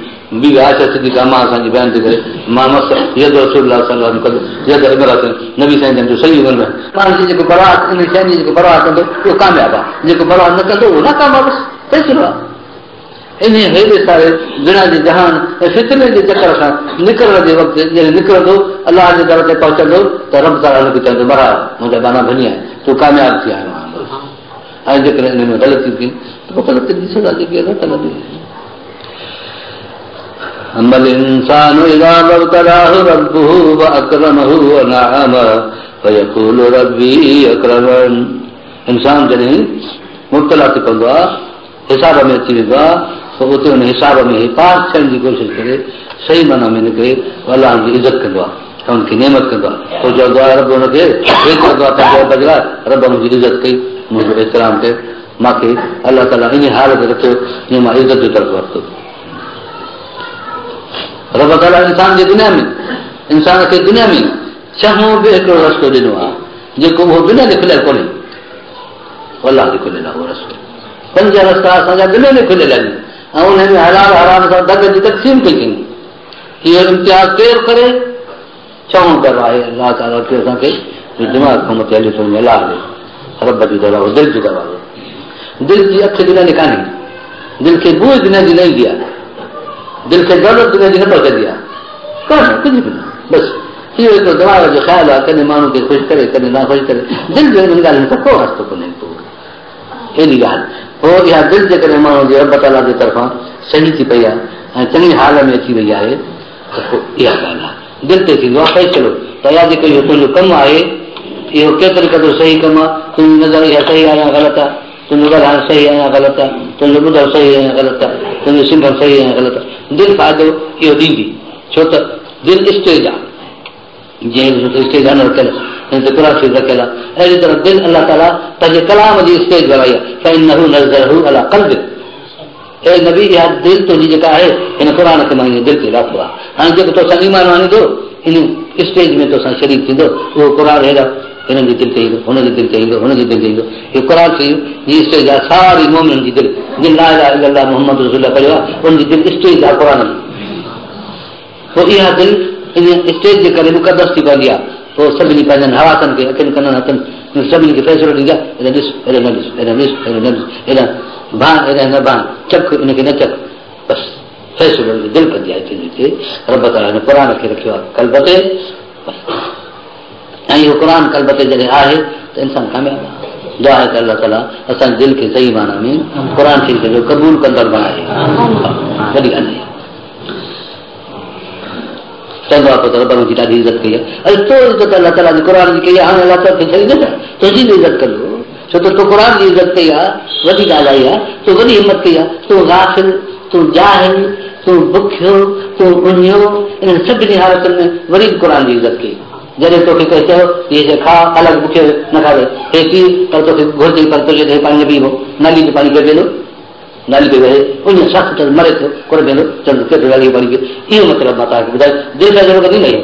بي بي عائشه صديقه امان اسان جي بيان ٿي ڪري، ما مس يد رسول الله صلي الله عليه وسلم يد امرأة، نبي سائين جن جو سڄي عمر ۾. ماڻهو جي جيڪو پرواهه انهن شين جي جيڪو پرواهه ڪندو اهو ڪامياب آهي، جيڪو پرواهه نه ڪندو اهو ناڪام آهي، بس فيصلو آهي. انهيء هيڏي ساري دنيا جي جهان ۽ فتني جي چڪر کان نڪرڻ جي وقت جڏهن نڪرندو الله جي در تي پهچندو ته رب تعاليٰ هن کي چوندو مرحبا منهنجا ٻانها ڀني آهي تون ڪامياب ٿي آيو آهين بس. ۽ جيڪڏهن ان ۾ غلطي ٿي ته پوء غلطين جي سزا جيڪي الله تعاليٰ ڏئي. اما الانسان اذا ما ابتلاه ربه فاڪرمه ونعمه فيقول ربي اڪرمن. انسان جڏهن مبتلا ٿي پوندو آهي، حساب ۾ اچي ويندو آهي، پوء اتي ان حساب ۾ هي پاس ٿيڻ جي ڪوشش ڪري صحيح معنيٰ ۾ نڪري پوء الله هن جي عزت ڪندو آهي ۽ هن کي نعمت ڪندو آهي. پوء چوندو آهي رب هن کي هي چوندو آهي پنهنجي رب جي لاء رب منهنجي عزت ڪئي، منهنجو احترام ڪيو، مان کي الله تعاليٰ انهي حال تي رکيو جيئن مان عزت جو درس ورتو. رب تعاليٰ انسان جي دنيا ۾ انسان کي دنيا ۾ ڇهون به هڪڙو رستو ڏنو آهي جيڪو اهو دنيا تي کليل ڪونهي. الله جي کليل آهي اهو رستو. پنج رستا اسان جا دنيا ۾ کليل آهن ۽ انهن ۾ حلال حرام سان دڳ جي تقسيم ڪئي اٿئي. اهو امتياز ڪير ڪري؟ ڇهون در آهي الله تعاليٰ کي اسان کي جو دماغ کان مٿي هلي ٿو وڃي الله جي رب جو دروازو دل جو دروازو. دل جي اک دنيا ۾ ڪانهي، دل کي بوء دنيا جي نه ايندي آهي، دل کي دولت دنيا جي نه پهچندي آهي، ڪانه ڪجهه به نه. بس اهو هڪڙو دماغ جو خيال آهي، ڪڏهن ماڻهو کي خوش ڪري ڪڏهن ناخوش ڪري. دل جو انهن ڳالهين سان ڪو واسطو ڪونهي ڪو اهڙي ڳالهه. پوء اها دل جيڪڏهن ماڻهوء جي رب تعاليٰ جي طرفان صحيح ٿي پئي آهي ۽ چڱي حال ۾ اچي وئي آهي ته پوء اها ڳالهه آهي. دل تي ٿيندو آهي فيصلو ته اها جيڪو اهو تنهنجو ڪم آهي اهو ڪيتري قدر صحيح ڪم آهي، تنهنجي نظر اها صحيح آهي يا غلط آهي، تنهنجو ڳالهائڻ صحيح آهي يا غلط آهي، تنهنجو ٻڌڻ صحيح آهي يا غلط آهي، تنهنجو سنگهڻ صحيح آهي يا غلط آهي. دل فائدو اهو ڏيندي ڇو ته دل اسٽيج آهي. جيئن ڏسو ته اسٽيج آهي نه رکيل، هن تي قرآن شريف رکيل آهي. اهڙي طرح دل الله تعاليٰ پنهنجي ڪلام جي اسٽيج بڻائي آهي. فإنه نزله علي قلبڪ. اي نبي اها دل تنهنجي جيڪا آهي هن قر کي مان دل تي لاٿو آهي. هاڻي جيڪو تو سان ايمان آڻيندو ان اسٽيج ۾ تو سان شريڪ ٿيندو اهو قر هيڏا هنن جي دل تي ايندو هن جي دل تي ايندو هن جي دل تي ايندو. اهو قر شريف جي اسٽيج آهي ساري مومنن جي دل جن لا الاها محمد رسول پڙهيو آهي ان جي دل اسٽيج آهي قر جي. پوءِ اها دل ان اسٽيج جي ڪري مقدس ٿي پوندي آهي. پوءِ سڀني پنهنجن هواسن کي اکين ڪنن هٿن سڀني کي فيصلو ڏيندي آهي هيڏا ڏس هيڏا نه ڏس هيڏا ڏس هيڏا نه ڏس هيڏا ڀان هيڏا نه ڀان چک ان کي نه چک. بس فيصلو دل ڪندي آهي هتي رب تالا هن قر کي رکيو آهي ڪلب تي. ۽ اهو قر ڪلب تي جڏهن آهي ته انسان ڪامياب آهي. دعا آهي ته الله تالا اسان جي دل کي صحيح معنيٰ ۾ قر شريف جو قبول ڪندڙ بڻائي. وڏي ڳالهه آهي. چوندو آهي پوءِ ته رب منهنجي ڏاڍي عزت ڪئي آهي. اري تو عزت الله تالا جي قر جي ڪئي آهي هاڻي الله تالا کي ڇڏي نه تنهنجي به عزت ڪندو. ڇو ته تون قر جي عزت ڪئي آهي وڏي ڳالهه آئي آهي تون وڏي همت ڪئي آهي تون گافل تون جاهل تون بکيو تون اڃيو انهن سڀني حالتن ۾ وري به قر جي عزت ڪئي. جڏهن توکي ڪنهن چيو هيءَ کا الڳ بکيو نه کاوي هي پي پر توکي گهرجي پر تنهنجي پاڻي نه پيئبو نالي جو پاڻي ڪير پيئندو نالي پيو وهي اڃ سخت مري ٿو ڪونه پيئندو چوندو ڪيترو نالي جو پاڻي پيئو اهو مطلب مان توهان کي ٻڌايو دل فيصلو ڪندي نه اهو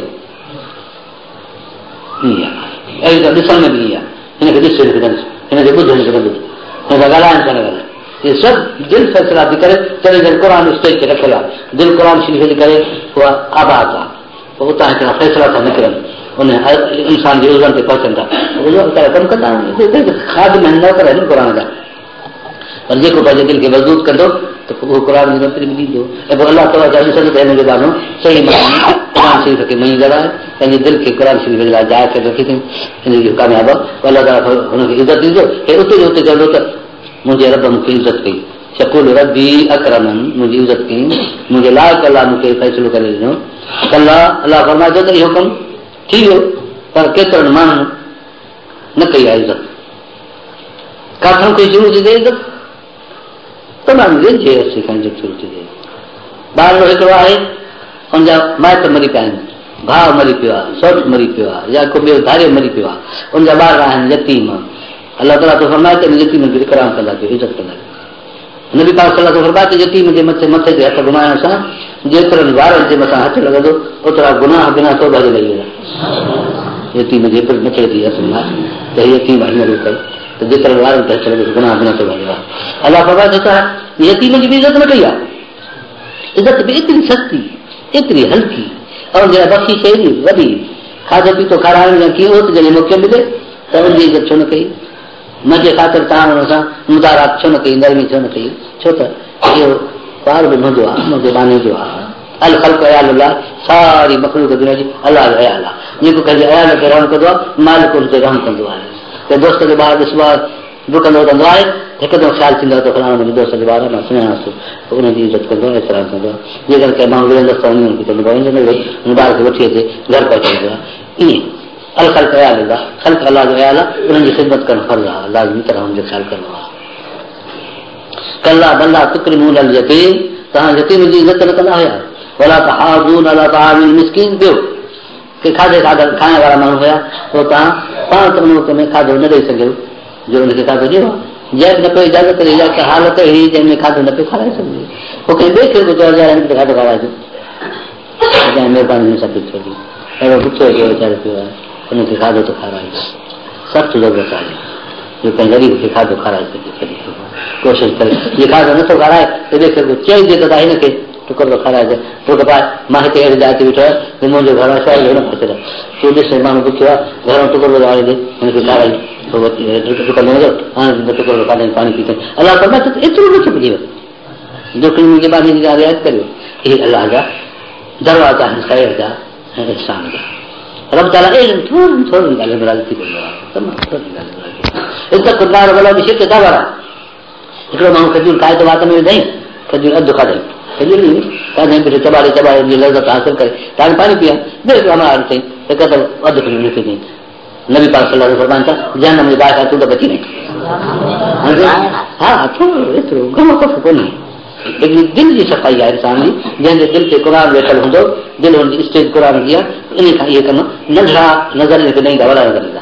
ائين آهي اهڙي طرح ڏسڻ ۾ به ائين آهي هن کي ڏس هن کي نه ڏس هن کي ٻڌ هن کي نه ٻڌ هن سان ڳالهائڻ سان نه ڳالهائي اهي سڀ دل فيصلا ٿي ڪري تڏهن جڏهن قر اسٽيج تي رکيل آهي دل قر شريف جي ڪري اها آباد آهي پوءِ اتان هڪڙا فيصلا ٿا نڪرن ان انسان جي عزن تي پهچن ٿا ڪم ڪندا آهن کاڌ ۾ نه ڪرائن قر جا پر جيڪو پنهنجي دل کي مضبوط ڪندو ته پوءِ اهو قر جي نوڪري به ڏيندو. ۽ پوءِ الله تالا ڏسندو ته هن جو ٻانهو صحيح معنيٰ قر شريف کي مڃيندڙ آهي پنهنجي دل کي قر شريف جي لاءِ جاءِ ڪري رکي اٿئي هن جو ڪامياب آهي. پوءِ الله تالا هن کي عزت ڏيندو. هي اتي جو اتي چوندو ته منهنجي رب مون کي عزت ڪئي. شڪول ربي اڪرمن منهنجي عزت ڪئي. منهنجي لائق الله مون کي فيصلو ڪري ڏنو. الله الله فرمائي ٿو ته اهو ڪم ٿي ويو پر ڪيترن ماڻهن نه ڪئي آهي عزت. ڪاٿان کان شروع ٿي ٿئي عزت؟ تمام ويجهي عرصي کان عزت شروع ٿي ٿئي. ٻار هڪڙو آهي هن جا مائٽ مري پيا آهن ڀاءُ مري پيو آهي سؤٽ مري پيو آهي يا ڪو ٻيو ڌاريو مري پيو آهي ان جا ٻار آهن يتيم. الله تالا ٿو فرمائي ته يتيم کي اڪرام ڪندا ڪيو عزت ڪندا ڪيو. نبي پاڪ صلاح ٿو فرمائي ته يتيم جي مٿي مٿي تي هٿ گهمائڻ سان جيترن وارن جي مٿان هٿ لڳندو اوترا گناهه بنا توبه جي لڳي ويندا. يتيم جي مٿي تي هٿ گهمائي ته يتيم هينئر ڪئي ته جيترن وارن تي هٿ لڳي گناهه بنا توبه جي. الله فرمائي ٿو ته يتيم جي به عزت نه ڪئي آهي. عزت به ايتري سستي ايتري هلڪي اور جيڪا بخشش ايڏي وڏي کاڌو پيتو کارائڻ يا ڪيئن هو ته جڏهن موقعو ملي ته ان جي عزت ڇو نه ڪئي؟ منهنجي خاطر توهان هن سان مدارات ڇو نه ڪئي نرمي ڇو نه ڪئي؟ ڇو ته اهو ٻار به منهنجو آهي منهنجي ٻانهي جو آهي. ال خلق عيال الله ساري مخلوق دنيا جي الله جو عيال آهي. جيڪو ڪنهن جي عيال تي رحم ڪندو آهي مالڪ هن تي رحم ڪندو آهي. ته دوست جو ٻار ڏسبو آهي ڊڪندو وڌندو آهي هڪدم خيال ٿيندو آهي ته فلاڻو منهنجي دوست جو ٻار آهي مان سڃاڻانس ٿو پوءِ ان جي عزت ڪندو آهي احترام ڪندو آهي. جيڪر ڪنهن ماڻهو وڙهندس ته وڃي هن کي چوندو هن ٻار کي وٺي اچي گهر پهچائيندو آهي. ائين ال خلق عيال الله خلق الله جو عيال آهي انهن جي خدمت ڪرڻ فرض آهي لازمي طرح هن جو خيال ڪرڻو آهي. ڪلا بلا تڪرمون يتيم توهان يتيم جي عزت نه ڪندا هئا. ڀلا ته هادون الا توهان مسڪين ٻيو ڪه کاڌي کاڌل کائڻ وارا ماڻهو هئا پوءِ توهان پاڻ ته ان وقت ۾ کاڌو نه ڏيئي سگهيو جو هن کي کاڌو ڏيو. جنهن نه پيو اجازت ڏئي ڪا حالت اهڙي جنهن ۾ کاڌو نه پيو کارائي سگهجي. پوءِ ڪنهن ٻئي کي به چيو هن کي کاڌو کارائجو. مهرباني هن سان ڇوڙي اهڙو بکيو پيو ويچارو پيو آهي هن کي کاڌو ته کارائي. سخت ضرورت آهي جو ڪنهن غريب کي کاڌو کارائي سگهجي ڪوشش ڪري. جيئن کاڌو نٿو کارائي ته ٻئي کي چئجي ته هن کي ٽڪڙو کارائجي. ٽڪ پائي مان هتي اهڙي جاءِ تي ويٺو آهيان منهنجو گهر آهي نه پهچل تون ڏس ماڻهو بکيو آهي گهر ٽڪڙو آڻي ڏي هن کي کارائي ٽڪندو ٽڪڙو کاڌئي پاڻي پيتئي. الله فرمائي ته ايترو نٿو پڄي وڃي. جو منهنجي ٻانهي جي رعايت ڪريو. اهي الله جا دروازا آهن خير جا ۽ احسان جا. رب تالا اهڙن ٿورن ٿورن ڳالهين ۾ راضي ٿي پوندو آهي. تمام ٿورن ڳالهين ۾ راضي. عزت ڀلا به شرڪ داور آهي. هڪڙو ماڻهو کجور کائي ته وات ۾ وڌئي کجور اڌ کاڌئي. کجور کاڌئي بيٺو چٻاڙي چٻاڙي جي لذت حاصل ڪري. ته هاڻي پاڻي پيئان ٻيو هڪڙو همراهه اٿئي هڪدم اڌ کجور لکي اٿئي. نبي پاڪ صلاح فرمائن ٿا جهنم جي باهه کان تون ته بچي وئي. ها ٿورو ايترو گهڻو ڪف ڪونهي. هڪڙي دل جي صفائي آهي انسان جي جنهن جي دل تي قر ويٺل هوندو دل هن جي اسٽيج قر جي آهي ان کان اهي ڪم ننڍڙا نظر هن کي نه ايندا وڏا نظر ايندا.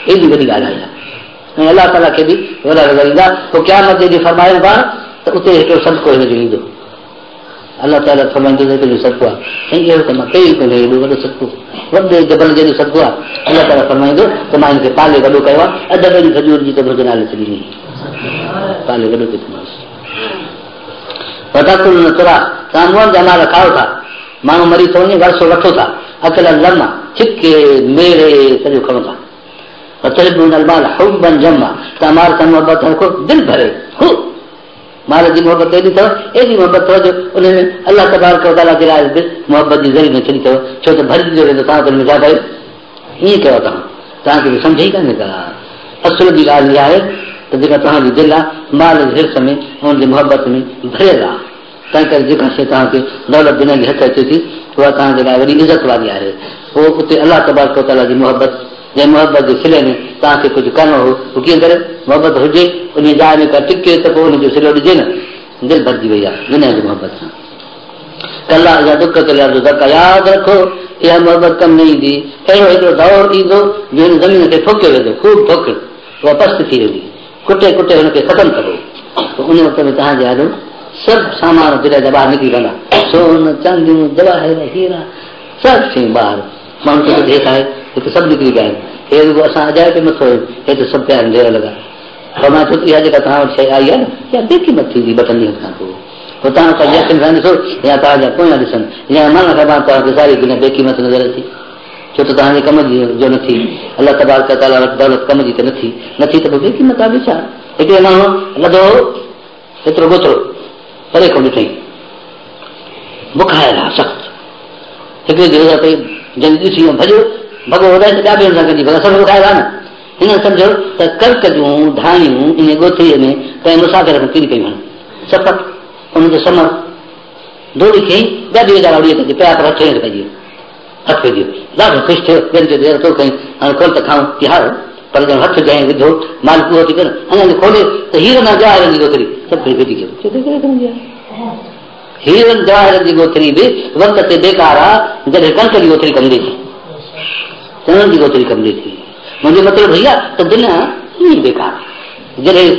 ايڏي وڏي ڳالهه آهي. ۽ الله تالا کي به وڏا نظر ايندا. پوءِ قيامت جي ڏينهن فرمايو پاڻ ته اتي هڪڙو صدقو هن جو ايندو. الله تعاليٰ فرمائيندو ته هڪڙو صدقو آهي. سائين اهڙو ته مان ڪيو ئي ڪونهي ايڏو وڏو صدقو، وڏي جبل جيڏو صدقو آهي. الله تعاليٰ فرمائيندو ته مان هن کي پالي وڏو ڪيو آهي، اڌ ٻيڙي کجور جي ته منهنجي نالي تي ڏني، پالي وڏو ڪيو اٿمانس. وتاڪلون التراث، توهان مئن جا مال کائو ٿا، ماڻهو مري ٿو وڃي ورثو وٺو ٿا، اڪلا لما، ڇڪي ميڙي سڄو کڻو ٿا. وتحبون المال حبا جما، توهان مال سان محبت رکو دل ڀري، هو مال جي محبت ايڏي اٿو، ايڏي محبت اٿو جو ان ۾ الله تبارڪ وتعاليٰ جي لاء به محبت جي ذري نه ڇڏي اٿو، ڇو ته ڀرجي ويندو توهان ته ان ۾ ڇا ڪيو؟ ائين ڪيو توهان، توهان کي ته سمجهه ئي ڪانهي ڪا. اصل جي ڳالهه اها آهي ته جيڪا توهان جي دل آهي مال جي حرص ۾ ۽ ان جي محبت ۾ ڀريل آهي، تنهن ڪري جيڪا شيء توهان کي دولت دنيا جي هٿ اچي ٿي اها توهان جي لاء وڏي عزت واري آهي. پوء اتي الله تبارڪ وتعاليٰ جي محبت، جنهن محبت جي صلي ۾ توهان کي ڪجهه ڪرڻو هو، هو ڪيئن ڪري؟ محبت هجي، انهيء جاء ۾ ڪا ٽڪي ته پوء ان جو صلو ڏجي نه. دل ڀرجي وئي آهي دنيا جي محبت سان. ڪلا اذا دڪت الارض دڪا، ياد رکو اها محبت ڪم نه ايندي. اهڙو هڪڙو دور ايندو جو هن زمين کي ڦوڪيو ويندو، خوب ڦوڪڻ، اها پست ٿي ويندي، ڪٽي ڪٽي هن کي ختم ڪبو. پوء ان وقت ۾ توهان جي آڏو سڀ سامان دنيا جا ٻاهر نڪري پوندا، سون، چانديون، جواهر، هيرا، سڀ شيون ٻاهر. ماڻهو چوندو ته هي ڇا آهي؟ هي ته سڀ نڪري پيا آهن. هي رڳو اسان اجايو پئي مٿو هيو، هي ته سڀ پيا آهن ڍير لڳا. فرمائي ٿو ته اها جيڪا توهان وٽ شيء آئي آهي نه، اها بي قيمت ٿيندي ٻه ٽن ڏينهن کان پوء. پوء توهان پنهنجي اکين سان ڏسو يا توهان جا پويان ڏسن يا مرڻ کان بعد توهان کي ساري دنيا بي قيمت نظر اچي. ڇو ته توهان جي ڪم جي جو نه ٿي. الله تبارڪ وتعاليٰ وٽ دولت ڪم جي ته نه ٿي. نه ٿي ته پوء بي قيمت آهي ٻيو ڇا؟ هڪڙي ماڻهوء لڌو هو هيترو ڳوٿرو، پري کان ڏٺائين. بکايل ها سخت. هڪڙي جي نظر پئي، جنهن ڏٺي ۽ ڀڄيو، ڀڳو هوڏانهن ته ٻيا به هن سان گڏجي ڀڳا، سڀ بکايل ها نه. هنن سمجهيو ته ڪڻڪ جون ڌاڻيون انهيء ڳوٿريء ۾ ڪنهن مسافر کان ڪري پيون آهن. سپٽ ان جو ثمر ڊوڙي کنئي، ٻيا به ويچارا اڙي اچي پيا پر هٿ هن کي پئجي ويو. هٿ پئجي ويو. ڏاڍو خوش ٿيو. ٻين چيو ته يار تو کنئي، هاڻي کول ته کائون. چي ها پر ڄڻ هٿ جنهن وڌو، مالڪ اهو ٿي ڪري اڃا جو کولي ته هيرن ۽ جواهرن جي ڳوٿري سڀ کڻي ڦٽي ڪيو. چيو ته ڪهڙي ڪم جي آهي؟ هيرن جواهرن جي ڳوٿري به وقت تي بيڪار آ، جڏهن ڪڻڪ جي ڳوٿري ڪم ڏئي ٿي، چڻن جي ڳوٿري ڪم ڏئي ٿي. منهنجو مطلب هي آ ته دنيا ائين ئي بيڪار آ. جڏهن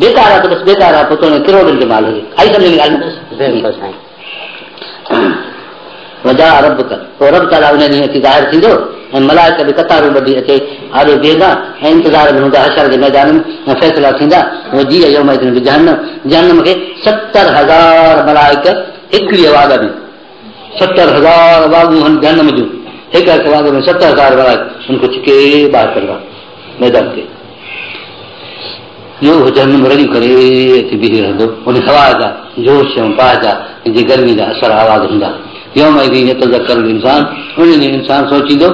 بيڪار آ ته بس بيڪار آ، پوء توڻي ڪروڙن جو مال هجي. آئي سمجهه ۾ ڳالهه نه؟ وجاء ربڪ، پوء رب تعاليٰ ان ڏينهن اچي ظاهر ٿيندو ۽ ملائڪ به قطارون ٻڌي اچي آڏو بيهندا ۽ انتظار ۾ هوندا حشر جي ميدان ۾ ۽ فيصلا ٿيندا. وجيء يومئذ بجهنم، جهنم کي 70,000 ملائڪ هڪڙيء واڳ ۾، 70,000 واڳون هن جهنم جون، هڪ هڪ واڳ ۾ 70,000 ملائڪ ان کي ڇڪي ٻاهر ڪڍندا ميدان تي. جو اهو جهنم رڙيون ڪري اچي بيهي رهندو، ان هوا جا جوش ۽ باهه جا جي گرمي جا اثر آواز هوندا. يومئذ يتذڪر الانسان، ان ڏينهن انسان سوچيندو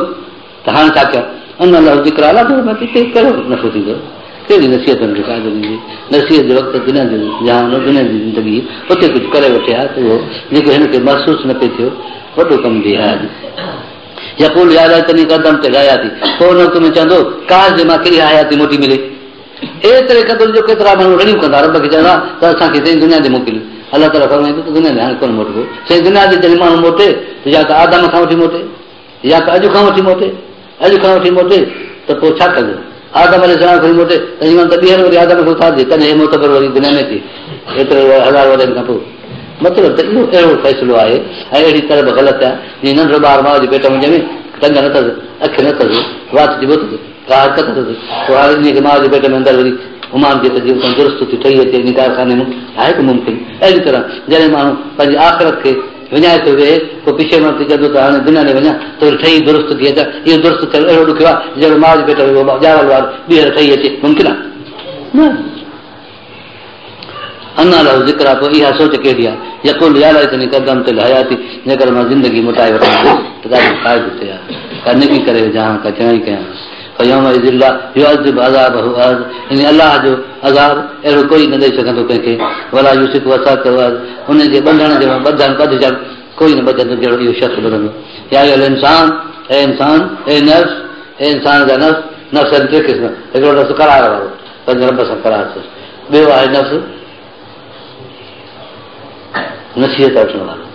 ته هاڻي ڇا ڪيان؟ انيٰ له الذڪريٰ، الله تعاليٰ فرمائي ٿو هتي ڪهڙو نفعو ٿيندو؟ ڪهڙي نصيحت هن کي فائدو ڏيندي؟ نصيحت جو وقت دنيا جو جهان هو، دنيا جي زندگي هئي، اتي ڪجهه ڪري وٺي ها ته اهو جيڪو هن کي محسوس نه پئي ٿيو، وڏو ڪم ڏئي ها اڄ. يقول يا ليتني قدمت لحياتي، پوء ان وقت ۾ چوندو، ڪاش جي مان کي اها حياتي موٽي ملي. ايتري قدر جو ڪيترا ماڻهو رڙيون ڪندا رب کي چوندا ته اسان کي سائين دنيا تي موڪليو. الله تعاليٰ فرمائيندو ته دنيا ۾ هاڻي ڪونه موٽبو. سائين دنيا تي جڏهن ماڻهو موٽي ته يا ته آدم کان وٺي موٽي يا ته اڄ کان وٺي موٽي. اڄ کان وٺي موٽي ته پوء ڇا ڪجي؟ آدم عليه السلام کان وٺي موٽي ته ائين ته ٻيهر وري آدم کي اٿارجي تڏهن هي معتبر وري دنيا ۾ اچي ايتري هزار ورهين کان پوء. مطلب ته اهو اهڙو فيصلو آهي ۽ اهڙي طرح به غلط آهي جيئن ننڍڙو ٻار ماء جي پيٽ ۾ ڄمي ٽنگ نه اٿس، اک نه اٿس، وات جي بت ڪا حرڪت اٿس، پوء هاڻي انهيء کي ماء جي پيٽ ۾ اندر وري امان ڏي ته جيئن اتان درست ٿي ٺهي اچي انهي ڪارخاني مان آهي ڪو ممڪن؟ اهڙي طرح جڏهن ماڻهو پنهنجي آخرت کي وڃائي ٿو ويهي پوء پشيمان ٿي چوندو ته هاڻي دنيا ڏي وڃان ته وري ٺهي درست ٿي اچان اهو درست ٿيڻ اهڙو ڏکيو آهي جهڙو ماء جي پيٽ ۾ اهو ڄاول ٻار ٻيهر ٺهي اچي ممڪن آهي؟ نه. انيٰ له الذڪريٰ پوء اها سوچ ڪهڙي آهي؟ يقول يا ليتني قدمت لحياتي جيڪر مان زندگي موٽائي وٺان ها ته ڏاڍو فائدو ٿئي ها، ڪا نيڪي ڪري وجهان ها، ڪا چڱائي ڪيان ها. فيومئذ لا يعذب عذابه احد يعني الله جو عذاب اهڙو ڪوئي نه ڏئي سگهندو ڪنهن کي، ولا يوثق وثاقه احد ان جي ٻنڌڻ جهڙو ٻڌڻ ٻڌجڻ ڪوئي نه ٻڌندو جهڙو اهو شخص ٻڌندو. يا ايها الانسان اي انسان، اي نفس، اي انسان جا نفس، نفس آهن ٽي قسم، هڪڙو نفس قرار وارو، پنهنجي رب سان قرار اٿس، ٻيو آهي نفس نصيحت وٺڻ وارو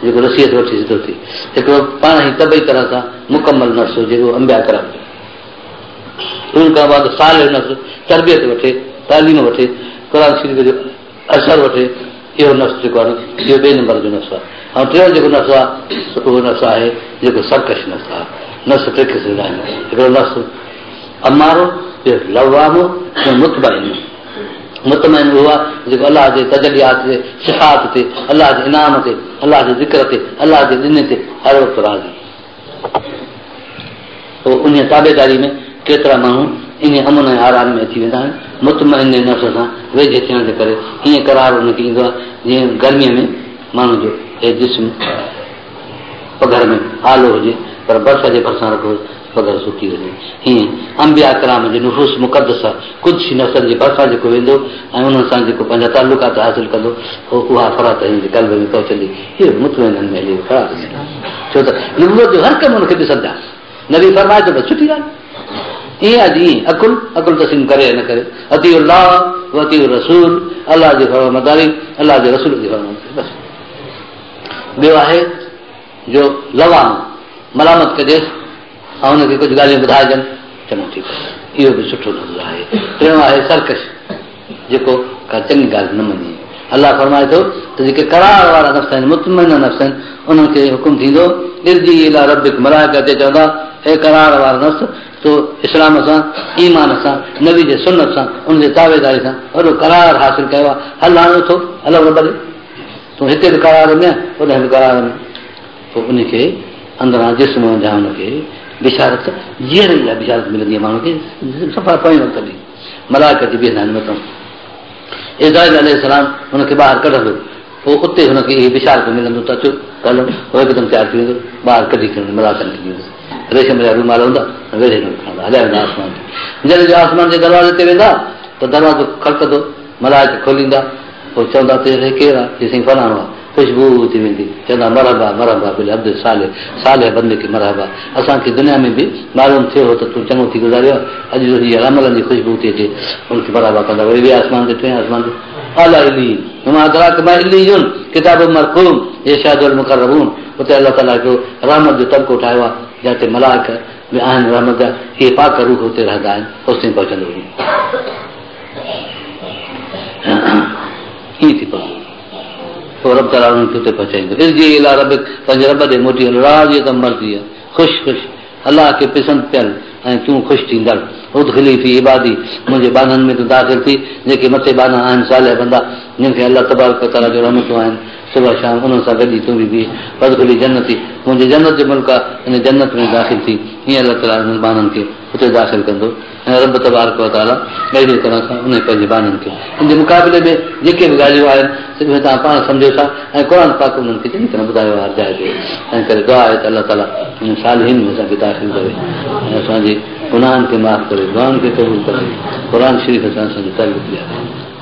جيڪو نصيحت وٺي سڌو ٿئي، هڪڙو پاڻ ئي طبعي طرح سان مڪمل نفس هجي اهو انبيا ڪرام جو، ان کان بعد صالح نفس تربيت وٺي تعليم وٺي قرآن شريف جو اثر وٺي اهو نفس جيڪو آهي اهو ٻئي نمبر جو نفس آهي ۽ ٽيون جيڪو نفس آهي اهو نفس آهي جيڪو سرڪش نفس آهي. نفس ٽي قسم جا آهن، هڪڙو نفس امارو، ٻيو لوامو، ٽيون مطمئن. مطمئن اهو آهي جيڪو الله جي تجليات جي صفات تي، الله جي انعام تي، الله جي ذڪر تي، الله جي ڏني تي هر وقت راضي. پوء انهيء تابعداري ۾ ڪيترا ماڻهو انهيء امن ۽ آرام ۾ اچي ويندا آهن. مطمئن نفس سان ويجهي ٿيڻ جي ڪري ائين قرار ان کي ايندو آهي، جيئن گرميء ۾ ماڻهو جو هي جسم پگهر ۾ آلو هجي، پر برف جي ڀرسان رکوس ته پگهر سڪي وڃي. ائين انبياء ڪرام جي نفوس مقدسه قدسي نفسن جي ڀرسان جيڪو ويندو ۽ انهن سان جيڪو پنهنجا تعلقات حاصل ڪندو، اها فرحت هن جي قلب ۾ پهچندي. اهو به مطمئنن ۾ هلي قرار ڏنل آهي، ڇو ته نبوت جو هر ڪم ان کي ڏسن ٿا. نبي فرمائي ٿو بس سٺي ڳالهه ائين آهي جيئن عقل عقل تسليم ڪري يا نه ڪري اطيعوا الله و اطيعوا الرسول الله جي فرمانبرداري الله جي رسول جي فرمانبرداري بس ٻيو آهي جو لوام ملامت ڪجيس ۽ هن کي ڪجهه ڳالهيون ٻڌائجن چڱو ٺيڪ اهو به سٺو لفظ آهي ٽيون آهي سرڪش جيڪو ڪا چڱي ڳالهه نه مڃي. الله فرمائي ٿو ته جيڪي قرار وارا نفس آهن، مطمئن نفس آهن، انهن کي حڪم ٿيندو، ارجعي الي ربڪ ملائڪ اچي چوندا، اي قرار وارا نفس! تو اسلام سان، ايمان سان، نبي جي سنت سان، ان جي تابعداري سان وڏو قرار حاصل ڪيو آهي، هل هاڻي اٿو، هلو رب ڏي، تون هتي به قرار ۾ آهين، هوڏانهن به قرار ۾. پوء ان کي اندران جسم منجهان ان کي بشارت، جيئري اها بشارت ملندي آهي ماڻهو کي صفا پوئين وقت ۾. ملائڪ اچي بيهندا آهن مٿان عزرائيل عليه السلام هن کي ٻاهر ڪڍندو پوء اتي هن کي اهي بشارت ملندو ته اچو ته هلون هو هڪدم تيار ٿي ويندو ٻاهر ڪڍي کڻي ملائڪن کي ڏيندو ريشم جا رومال هوندا ويڙهي هن کي کڻندا هليا ويندا آسمان تي جڏهن جو آسمان جي دروازي تي ويندا ته دروازو کڙڪندو ملائڪ کوليندا پوء چوندا ته هي ڪير آهي؟ چي سائين فلاڻو آهي. خوشبو ٿي ويندي. چوندا مرحبا مرحبا بالعبد الصالح، صالح بندي کي مرحبا. اسان کي دنيا ۾ به معلوم ٿيو هو ته تون چڱو ٿي گذاريو آهي. اڄ تنهنجي عملن جي خوشبو ٿي اچي. ان کي مرحبا ڪندا وري ٻئي آسمان تي ٽئين آسمان تي اعليٰ عليين وما ادراڪ ما عليون ڪتاب مرقوم يشهده المقربون اتي الله تعاليٰ هڪڙو رحمت جو طبقو ٺاهيو آهي جتي ملائڪ به آهن رحمت جا اهي پاڪ روح اتي رهندا آهن اوستائين پهچندو وڃي. ائين ٿي پوندو پوء رب تعاليٰ انهن کي اتي پهچائيندو ارجعي الي ربڪ پنهنجي رب ڏي موٽي هل راضية مرضية خوش خوش الله کي پسند پيل ۽ تون خوش ٿيندڙ ادخلي في عبادي منهنجي ٻانهن ۾ تون داخل ٿي جيڪي مٿي ٻانها آهن صالح بندا جن کي الله تبارڪ وتعاليٰ جون رحمتون آهن صبح شام انهن سان گڏجي تون به بيهه وادخلي جنتي منهنجي جنت جو ملڪ آهي ان جنت ۾ داخل ٿي ائين الله تعاليٰ انهن ٻانهن کي اتي داخل ڪندو ۽ رب تبارڪ و تعاليٰ اهڙيء طرح سان انهي پنهنجي ٻانهن کي ان جي مقابلي ۾ جيڪي به ڳالهيون آهن سي اهي توهان پاڻ سمجهو ٿا ۽ قرآن پاڪ انهن کي چڱي طرح ٻڌايو آهي هر جاء تي تنهن ڪري دعا آهي ته الله تعاليٰ انهن صالحين ۾ اسان کي داخل ڪري ۽ اسان جي گناهن کي معاف ڪري دعائن کي قبول ڪري قرآن شريف سان اسان جو تعلق ڏياري.